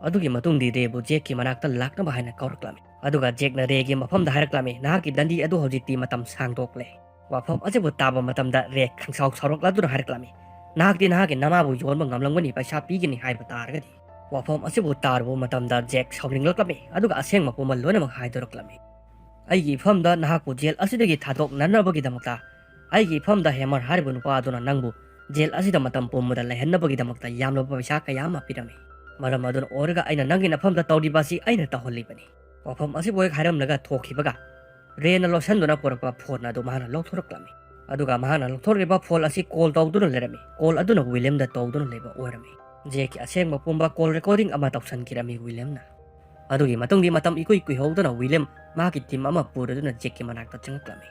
ꯑꯗꯨꯒꯤ ꯃꯇꯨꯡꯗꯤ ꯔꯦꯕꯨ ꯖꯦꯛꯀꯤ ꯃꯅꯥꯛꯇ ꯂꯥꯛꯅꯕ ꯍꯥꯏꯅ ꯀꯧꯔꯛꯂꯝꯃꯤ꯫ ꯑꯗꯨꯒ ꯖꯦꯛꯅ ꯔꯦꯒꯤ ꯃꯐꯝꯗ ꯍꯥꯏꯔꯛꯂꯝꯃꯤ, "ꯅꯍꯥꯛꯀꯤ ꯗꯟꯗꯤ ꯑꯗꯨ ꯍꯧꯖꯤꯛꯇꯤ ꯃꯇꯝ ꯁꯥꯡꯗꯣꯛꯂꯦ꯫" ꯋꯥꯐꯝ ꯑꯁꯤꯕꯨ ꯇꯥꯕ ꯃꯇꯝꯗ ꯔꯦ ꯈꯪꯁꯥꯎ ꯁꯥꯎꯔꯛꯂꯗꯨꯅ ꯍꯥꯏꯔꯛꯂꯝꯃꯤ, "ꯅꯍꯥꯛꯇꯤ ꯅꯍꯥꯛꯀꯤ ꯅꯃꯥꯕꯨ ꯌꯣꯟꯕ ꯉꯝꯂꯝꯒꯅꯤ, ꯄꯩꯁꯥ ꯄꯤꯒꯅꯤ ꯍꯥꯏꯕ ꯇꯥꯔꯒꯗꯤ?" ꯋꯥꯐꯝ ꯑꯁꯤꯕꯨ ꯇꯥꯔꯨꯕ ꯃꯇꯝꯗ ꯖꯦꯛ ꯁꯥꯎꯅꯤꯡꯂꯛꯂꯝꯃꯤ, ꯑꯗꯨꯒ ꯑꯁꯦꯡꯕ ꯄꯨꯝꯕ ꯂꯣꯏꯅꯃꯛ ꯍꯥꯏꯗꯣꯔꯛꯂꯝꯃꯤ꯫ "ꯑꯩꯒꯤ ꯏꯐꯝꯗ ꯅꯍꯥꯛꯄꯨ ꯖꯦꯜ ꯑꯁꯤꯗꯒꯤ ꯊꯥꯗꯣꯛꯅꯅꯕꯒꯤꯗꯃꯛꯇ ꯑꯩꯒꯤ ꯏꯐꯝꯗ ꯍꯦꯃꯔ ꯍꯥꯏꯔꯤꯕ ꯅꯨꯄꯥ ꯑꯗꯨꯅ ꯅꯪꯕꯨ ꯖꯦꯜ ꯑꯁꯤꯗ ꯃꯇꯝ ꯄꯨꯝꯕꯗ ꯂꯩꯍꯟꯅꯕꯒꯤꯗꯃꯛꯇ ꯌꯥꯝꯂꯕ ꯄꯩꯁꯥ ꯀꯌꯥ ꯑꯃ ꯄꯤꯔꯝꯃꯤ꯫ ꯃꯔꯝ ꯑꯗꯨꯅ ꯑꯣꯏꯔꯒ ꯑꯩꯅ ꯅꯪꯒꯤ ꯅꯐꯝꯗ ꯇꯧꯔꯤꯕ ꯑꯁꯤ ꯑꯩꯅ ꯇꯧꯍꯜꯂꯤꯕꯅꯤ꯫" ꯋꯥꯐꯝ ꯑꯁꯤꯕꯨ ꯍꯦꯛ ꯍꯥꯏꯔꯝꯂꯒ ꯊꯣꯛꯈꯤꯕꯒ ꯔꯦꯅ ꯂꯣꯠꯁꯤꯟꯗꯨꯅ ꯄꯨꯔꯛꯄ ꯐꯣꯟ ꯑꯗꯨ ꯃꯍꯥꯛꯅ ꯂꯧꯊꯣꯔꯛꯂꯝꯃꯤ꯫ ꯑꯗꯨꯒ ꯃꯍꯥꯛꯅ ꯂꯧꯊꯣꯔꯛꯂꯤꯕ ꯐꯣꯟ ꯑꯁꯤ ꯀꯣꯜ ꯇꯧꯗꯨꯅ ꯂꯩꯔꯝꯃꯤ꯫ ꯀꯣꯜ ꯑꯗꯨꯅ ꯋꯤꯂꯤꯌꯝꯗ ꯇꯧꯗꯨꯅ ꯂꯩꯕ ꯑꯣꯏꯔꯝꯃꯤ꯫ ꯖꯦꯛꯀꯤ ꯑꯁꯦꯡꯕ ꯄꯨꯝꯕ ꯀꯣꯜ ꯔꯦꯀꯣꯔꯗꯤꯡ ꯑꯃ ꯇꯧꯁꯟꯈꯤꯔꯝꯃꯤ ꯋꯤꯂꯤꯌꯝꯅ꯫ ꯑꯗꯨꯒꯤ ꯃꯇꯨꯡꯗꯤ ꯃꯇꯝ ꯏꯀꯨꯏ ꯀꯨꯏꯍꯧꯗꯅ ꯋꯤꯂꯤꯌꯝ ꯃꯍꯥꯛꯀꯤ ꯇꯤꯝ ꯑꯃ ꯄꯨꯔꯗꯨꯅ ꯖꯦꯛꯀꯤ ꯃꯅꯥꯛꯇ ꯆꯪꯂꯛꯂꯝꯃꯤ꯫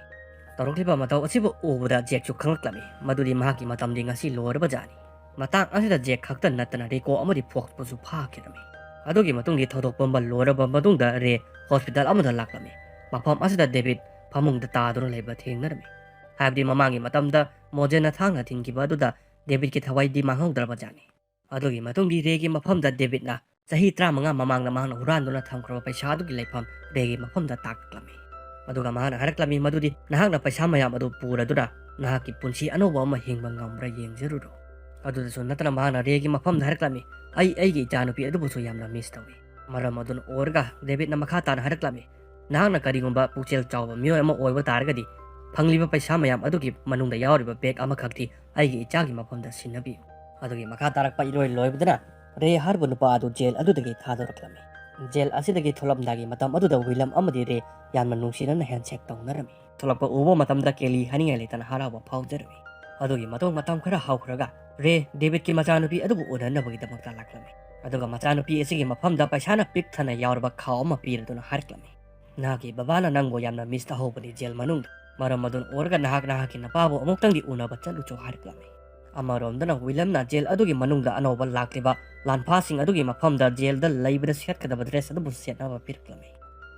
ꯇꯧꯔꯛꯂꯤꯕ ꯃꯇꯧ ꯑꯁꯤꯕꯨ ꯎꯕꯗ ꯖꯦꯛꯁꯨ ꯈꯪꯂꯛꯂꯝꯃꯤ ꯃꯗꯨꯗꯤ ꯃꯍꯥꯛꯀꯤ ꯃꯇꯝꯗꯤ ꯉꯁꯤ ꯂꯣꯏꯔꯕ ꯖꯥꯠꯅꯤ꯫ ꯃꯇꯥꯡ ꯑꯁꯤꯗ ꯖꯦꯛ ꯈꯛꯇ ꯅꯠꯇꯅ ꯔꯤꯀꯣ ꯑꯃꯗꯤ ꯐꯣꯛꯁꯄꯨꯁꯨ ꯐꯥꯈꯤꯔꯝꯃꯤ꯫ ꯑꯗꯨꯒꯤ ꯃꯇꯨꯡꯗꯤ ꯊꯧꯗꯣꯛ ꯄꯨꯝꯕ ꯂꯣꯏꯔꯕ ꯃꯇꯨꯡꯗ ꯔꯦ ꯍꯣꯁꯄꯤꯇꯥꯜ ꯑꯃꯗ ꯂꯥꯛꯂꯝꯃꯤ꯫ ꯃꯐꯝ ꯑꯁꯤꯗ ꯗꯦꯕꯤꯠ ꯐꯃꯨꯡꯗ ꯇꯥꯗꯨꯅ ꯂꯩꯕ ꯊꯦꯡꯅꯔꯝꯃꯤ꯫ ꯍꯥꯏꯕꯗꯤ ꯃꯃꯥꯡꯒꯤ ꯃꯇꯝꯗ ꯃꯣꯖꯦꯅ ꯊꯥꯡꯅ ꯊꯤꯟꯈꯤꯕ ꯑꯗꯨꯗ ꯗꯦꯕꯤꯠꯀꯤ ꯊꯋꯥꯏꯗꯤ ꯃꯥꯡꯍꯧꯗ꯭ꯔꯕ ꯖꯥꯠꯅꯤ꯫ ꯑꯗꯨꯒꯤ ꯃꯇꯨꯡꯗꯤ ꯔꯦꯒꯤ ꯃꯐꯝꯗ ꯗꯦꯕꯤꯠꯅ ꯆꯍꯤ ꯇꯔꯥꯃꯉꯥ ꯃꯃꯥꯡꯗ ꯃꯍꯥꯛꯅ ꯍꯨꯔꯥꯟꯗꯨꯅ ꯊꯝꯈ꯭ꯔꯕ ꯄꯩꯁꯥ ꯑꯗꯨꯒꯤ ꯂꯩꯐꯝ ꯔꯦꯒꯤ ꯃꯐꯝꯗ ꯇꯥꯛꯂꯝꯃꯤ꯫ ꯑꯗꯨꯒ ꯃꯍꯥꯛꯅ ꯍꯥꯏꯔꯛꯂꯝꯃꯤ ꯃꯗꯨꯗꯤ ꯅꯍꯥꯛꯅ ꯄꯩꯁꯥ ꯃꯌꯥꯝ ꯑꯗꯨ ꯄꯨꯔꯗꯨꯅ ꯅꯍꯥꯛꯀꯤ ꯄꯨꯟꯁꯤ ꯑꯅꯧꯕ ꯑꯃ ꯍꯤꯡꯕ ꯉꯝꯕ꯭ꯔꯥ ꯌꯦꯡꯖꯔꯨꯔꯣ꯫ ꯑꯗꯨꯗꯁꯨ ꯅꯠꯇꯅ ꯃꯍꯥꯛꯅ ꯔꯦꯒꯤ ꯃꯐꯝꯗ ꯍꯥꯏꯔꯛꯂꯝꯃꯤ, "ꯑꯩ ꯑꯩꯒꯤ ꯏꯆꯥꯅꯨꯄꯤ ꯑꯗꯨꯕꯨꯁꯨ ꯌꯥꯝꯅ ꯃꯤꯁ ꯇꯧꯏ"꯫ ꯃꯔꯝ ꯑꯗꯨꯅ ꯑꯣꯏꯔꯒ ꯗꯦꯕꯤꯠꯅ ꯃꯈꯥ ꯇꯥꯅ ꯍꯥꯏꯔꯛꯂꯝꯃꯤ, "ꯅꯍꯥꯛꯅ ꯀꯔꯤꯒꯨꯝꯕ ꯄꯨꯛꯆꯦꯜ ꯆꯥꯎꯕ ꯃꯤꯑꯣꯏ ꯑꯃ ꯑꯣꯏꯕ ꯇꯥꯔꯒꯗꯤ ꯐꯪꯂꯤꯕ ꯄꯩꯁꯥ ꯃꯌꯥꯝ ꯑꯗꯨꯒꯤ ꯃꯅꯨꯡꯗ ꯌꯥꯎꯔꯤꯕ ꯕꯦꯒ ꯑꯃꯈꯛꯇꯤ ꯑꯩꯒꯤ ꯏꯆꯥꯒꯤ ꯃꯐꯝꯗ ꯁꯤꯟꯅꯕꯤꯌꯨ"꯫ ꯑꯗꯨꯒꯤ ꯃꯈꯥ ꯇꯥꯔꯛꯄ ꯏꯔꯣꯏ ꯂꯣꯏꯕꯗꯅ ꯔꯦ ꯍꯥꯏꯔꯤꯕ ꯅꯨꯄꯥ ꯑꯗꯨ ꯖꯦꯜ ꯑꯗꯨꯗꯒꯤ ꯊꯥꯗꯣꯔꯛꯂꯝꯃꯤ꯫ ꯖꯦꯜ ꯑꯁꯤꯗꯒꯤ ꯊꯣꯛꯂꯝꯗꯥꯏꯒꯤ ꯃꯇꯝ ꯑꯗꯨꯗ ꯋꯤꯂꯝ ꯑꯃꯗꯤ ꯔꯦ ꯌꯥꯝꯅ ꯅꯨꯡꯁꯤꯅꯅ ꯍꯦꯟꯁꯦꯛ ꯇꯧꯅꯔꯝꯃꯤ꯫ ꯊꯣꯛꯂꯛꯄ ꯎꯕ ꯃꯇꯝꯗ ꯀꯦꯂꯤ ꯍꯥꯏꯅꯤꯡꯉꯥꯏ ꯂꯩꯇꯅ ꯍꯔꯥꯎꯕ ꯐꯥꯎꯖꯔꯝꯃꯤ꯫ ꯑꯗꯨꯒꯤ ꯃꯇꯨꯡ ꯃꯇꯝ ꯈꯔ ꯍꯧꯈ꯭ꯔꯒ ꯔꯦ ꯗꯦꯕꯤꯠꯀꯤ ꯃꯆꯥꯅꯨꯄꯤ ꯑꯗꯨꯕꯨ ꯎꯅꯅꯕꯒꯤꯗꯃꯛꯇ ꯂꯥꯛꯂꯝꯃꯤ꯫ ꯑꯗꯨꯒ ꯃꯆꯥꯅꯨꯄꯤ ꯑꯁꯤꯒꯤ ꯃꯐꯝꯗ ꯄꯩꯁꯥꯅ ꯄꯤꯛ ꯊꯟꯅ ꯌꯥꯎꯔꯕ ꯈꯥꯎ ꯑꯃ ꯄꯤꯔꯗꯨꯅ ꯍꯥꯏꯔꯛꯂꯝꯃꯤ, "ꯅꯍꯥꯛꯀꯤ ꯕꯕꯥꯅ ꯅꯪꯕꯨ ꯌꯥꯝꯅ ꯃꯤꯁ ꯇꯧꯍꯧꯕꯅꯤ ꯖꯦꯜ ꯃꯅꯨꯡꯗ꯫ ꯃꯔꯝ ꯑꯗꯨꯅ ꯑꯣꯏꯔꯒ ꯅꯍꯥꯛ ꯅꯍꯥꯛꯀꯤ ꯅꯄꯥꯕꯨ ꯑꯃꯨꯛꯇꯪꯗꯤ ꯎꯅꯕ ꯆꯠꯂꯨꯆꯣ" ꯍꯥꯏꯔꯛꯂꯝꯃꯤ꯫ ꯑꯃꯔꯣꯝꯗꯅ ꯋꯤꯂꯝꯅ ꯖꯦꯜ ꯑꯗꯨꯒꯤ ꯃꯅꯨꯡꯗ ꯑꯅꯧꯕ ꯂꯥꯛꯂꯤꯕ ꯂꯥꯟꯐꯥꯁꯤꯡ ꯑꯗꯨꯒꯤ ꯃꯐꯝꯗ ꯖꯦꯜꯗ ꯂꯩꯕꯗ ꯁꯦꯠꯀꯗꯕ ꯗ꯭ꯔꯦꯁ ꯑꯗꯨꯕꯨ ꯁꯦꯠꯅꯕ ꯄꯤꯔꯛꯂꯝꯃꯤ꯫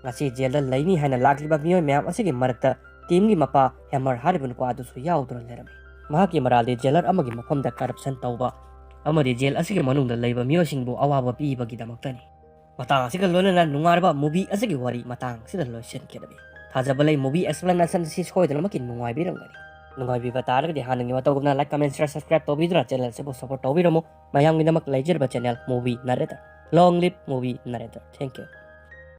ꯉꯁꯤ ꯖꯦꯜꯗ ꯂꯩꯅꯤ ꯍꯥꯏꯅ ꯂꯥꯛꯂꯤꯕ ꯃꯤꯑꯣꯏ ꯃꯌꯥꯝ ꯑꯁꯤꯒꯤ ꯃꯔꯛꯇ ꯇꯤꯝꯒꯤ ꯃꯄꯥ ꯍꯦꯃꯔ ꯍꯥꯏꯔꯤꯕ ꯅꯨꯄꯥ ꯑꯗꯨꯁꯨ ꯌꯥꯎꯗꯨꯅ ꯂꯩꯔꯝꯃꯤ꯫ ꯃꯍꯥꯛꯀꯤ ꯃꯔꯥꯜꯗꯤ ꯖꯦꯂꯔ ꯑꯃꯒꯤ ꯃꯐꯝꯗ ꯀꯔꯞꯁꯟ ꯇꯧꯕ ꯑꯃꯗꯤ ꯖꯦꯜ ꯑꯁꯤꯒꯤ ꯃꯅꯨꯡꯗ ꯂꯩꯕ ꯃꯤꯑꯣꯏꯁꯤꯡꯕꯨ ꯑꯋꯥꯕ ꯄꯤꯕꯒꯤꯗꯃꯛꯇꯅꯤ꯫ ꯃꯇꯥꯡ ꯑꯁꯤꯒ ꯂꯣꯏꯅꯅ ꯅꯨꯡꯉꯥꯏꯔꯕ movie ꯑꯁꯤꯒꯤ ꯋꯥꯔꯤ ꯃꯇꯥꯡ ꯑꯁꯤꯗ ꯂꯣꯏꯁꯤꯟꯈꯤꯕꯅꯤ꯫ ꯊꯥꯖꯕ ꯂꯩ movie explanation ꯑꯁꯤ ꯁꯣꯏꯗꯅꯃꯛꯀꯤ ꯅꯨꯡꯉꯥꯏꯕꯤꯔꯝꯒꯅꯤ꯫ ꯅꯨꯡꯉꯥꯏꯕꯤꯕ ꯇꯥꯔꯒꯗꯤ ꯍꯥꯟꯅꯒꯤ ꯃꯇꯧꯒꯨꯝꯅ like, comment, share, subscribe ꯇꯧꯕꯤꯗꯨꯅ channel ꯑꯁꯤꯕꯨ support ꯇꯧꯕꯤꯔꯝꯃꯨ꯫ ꯃꯌꯥꯝꯒꯤꯗꯃꯛ ꯂꯩꯖꯔꯤꯕ channel Movie Narrator꯫ Long live Movie Narrator꯫ Thank you꯫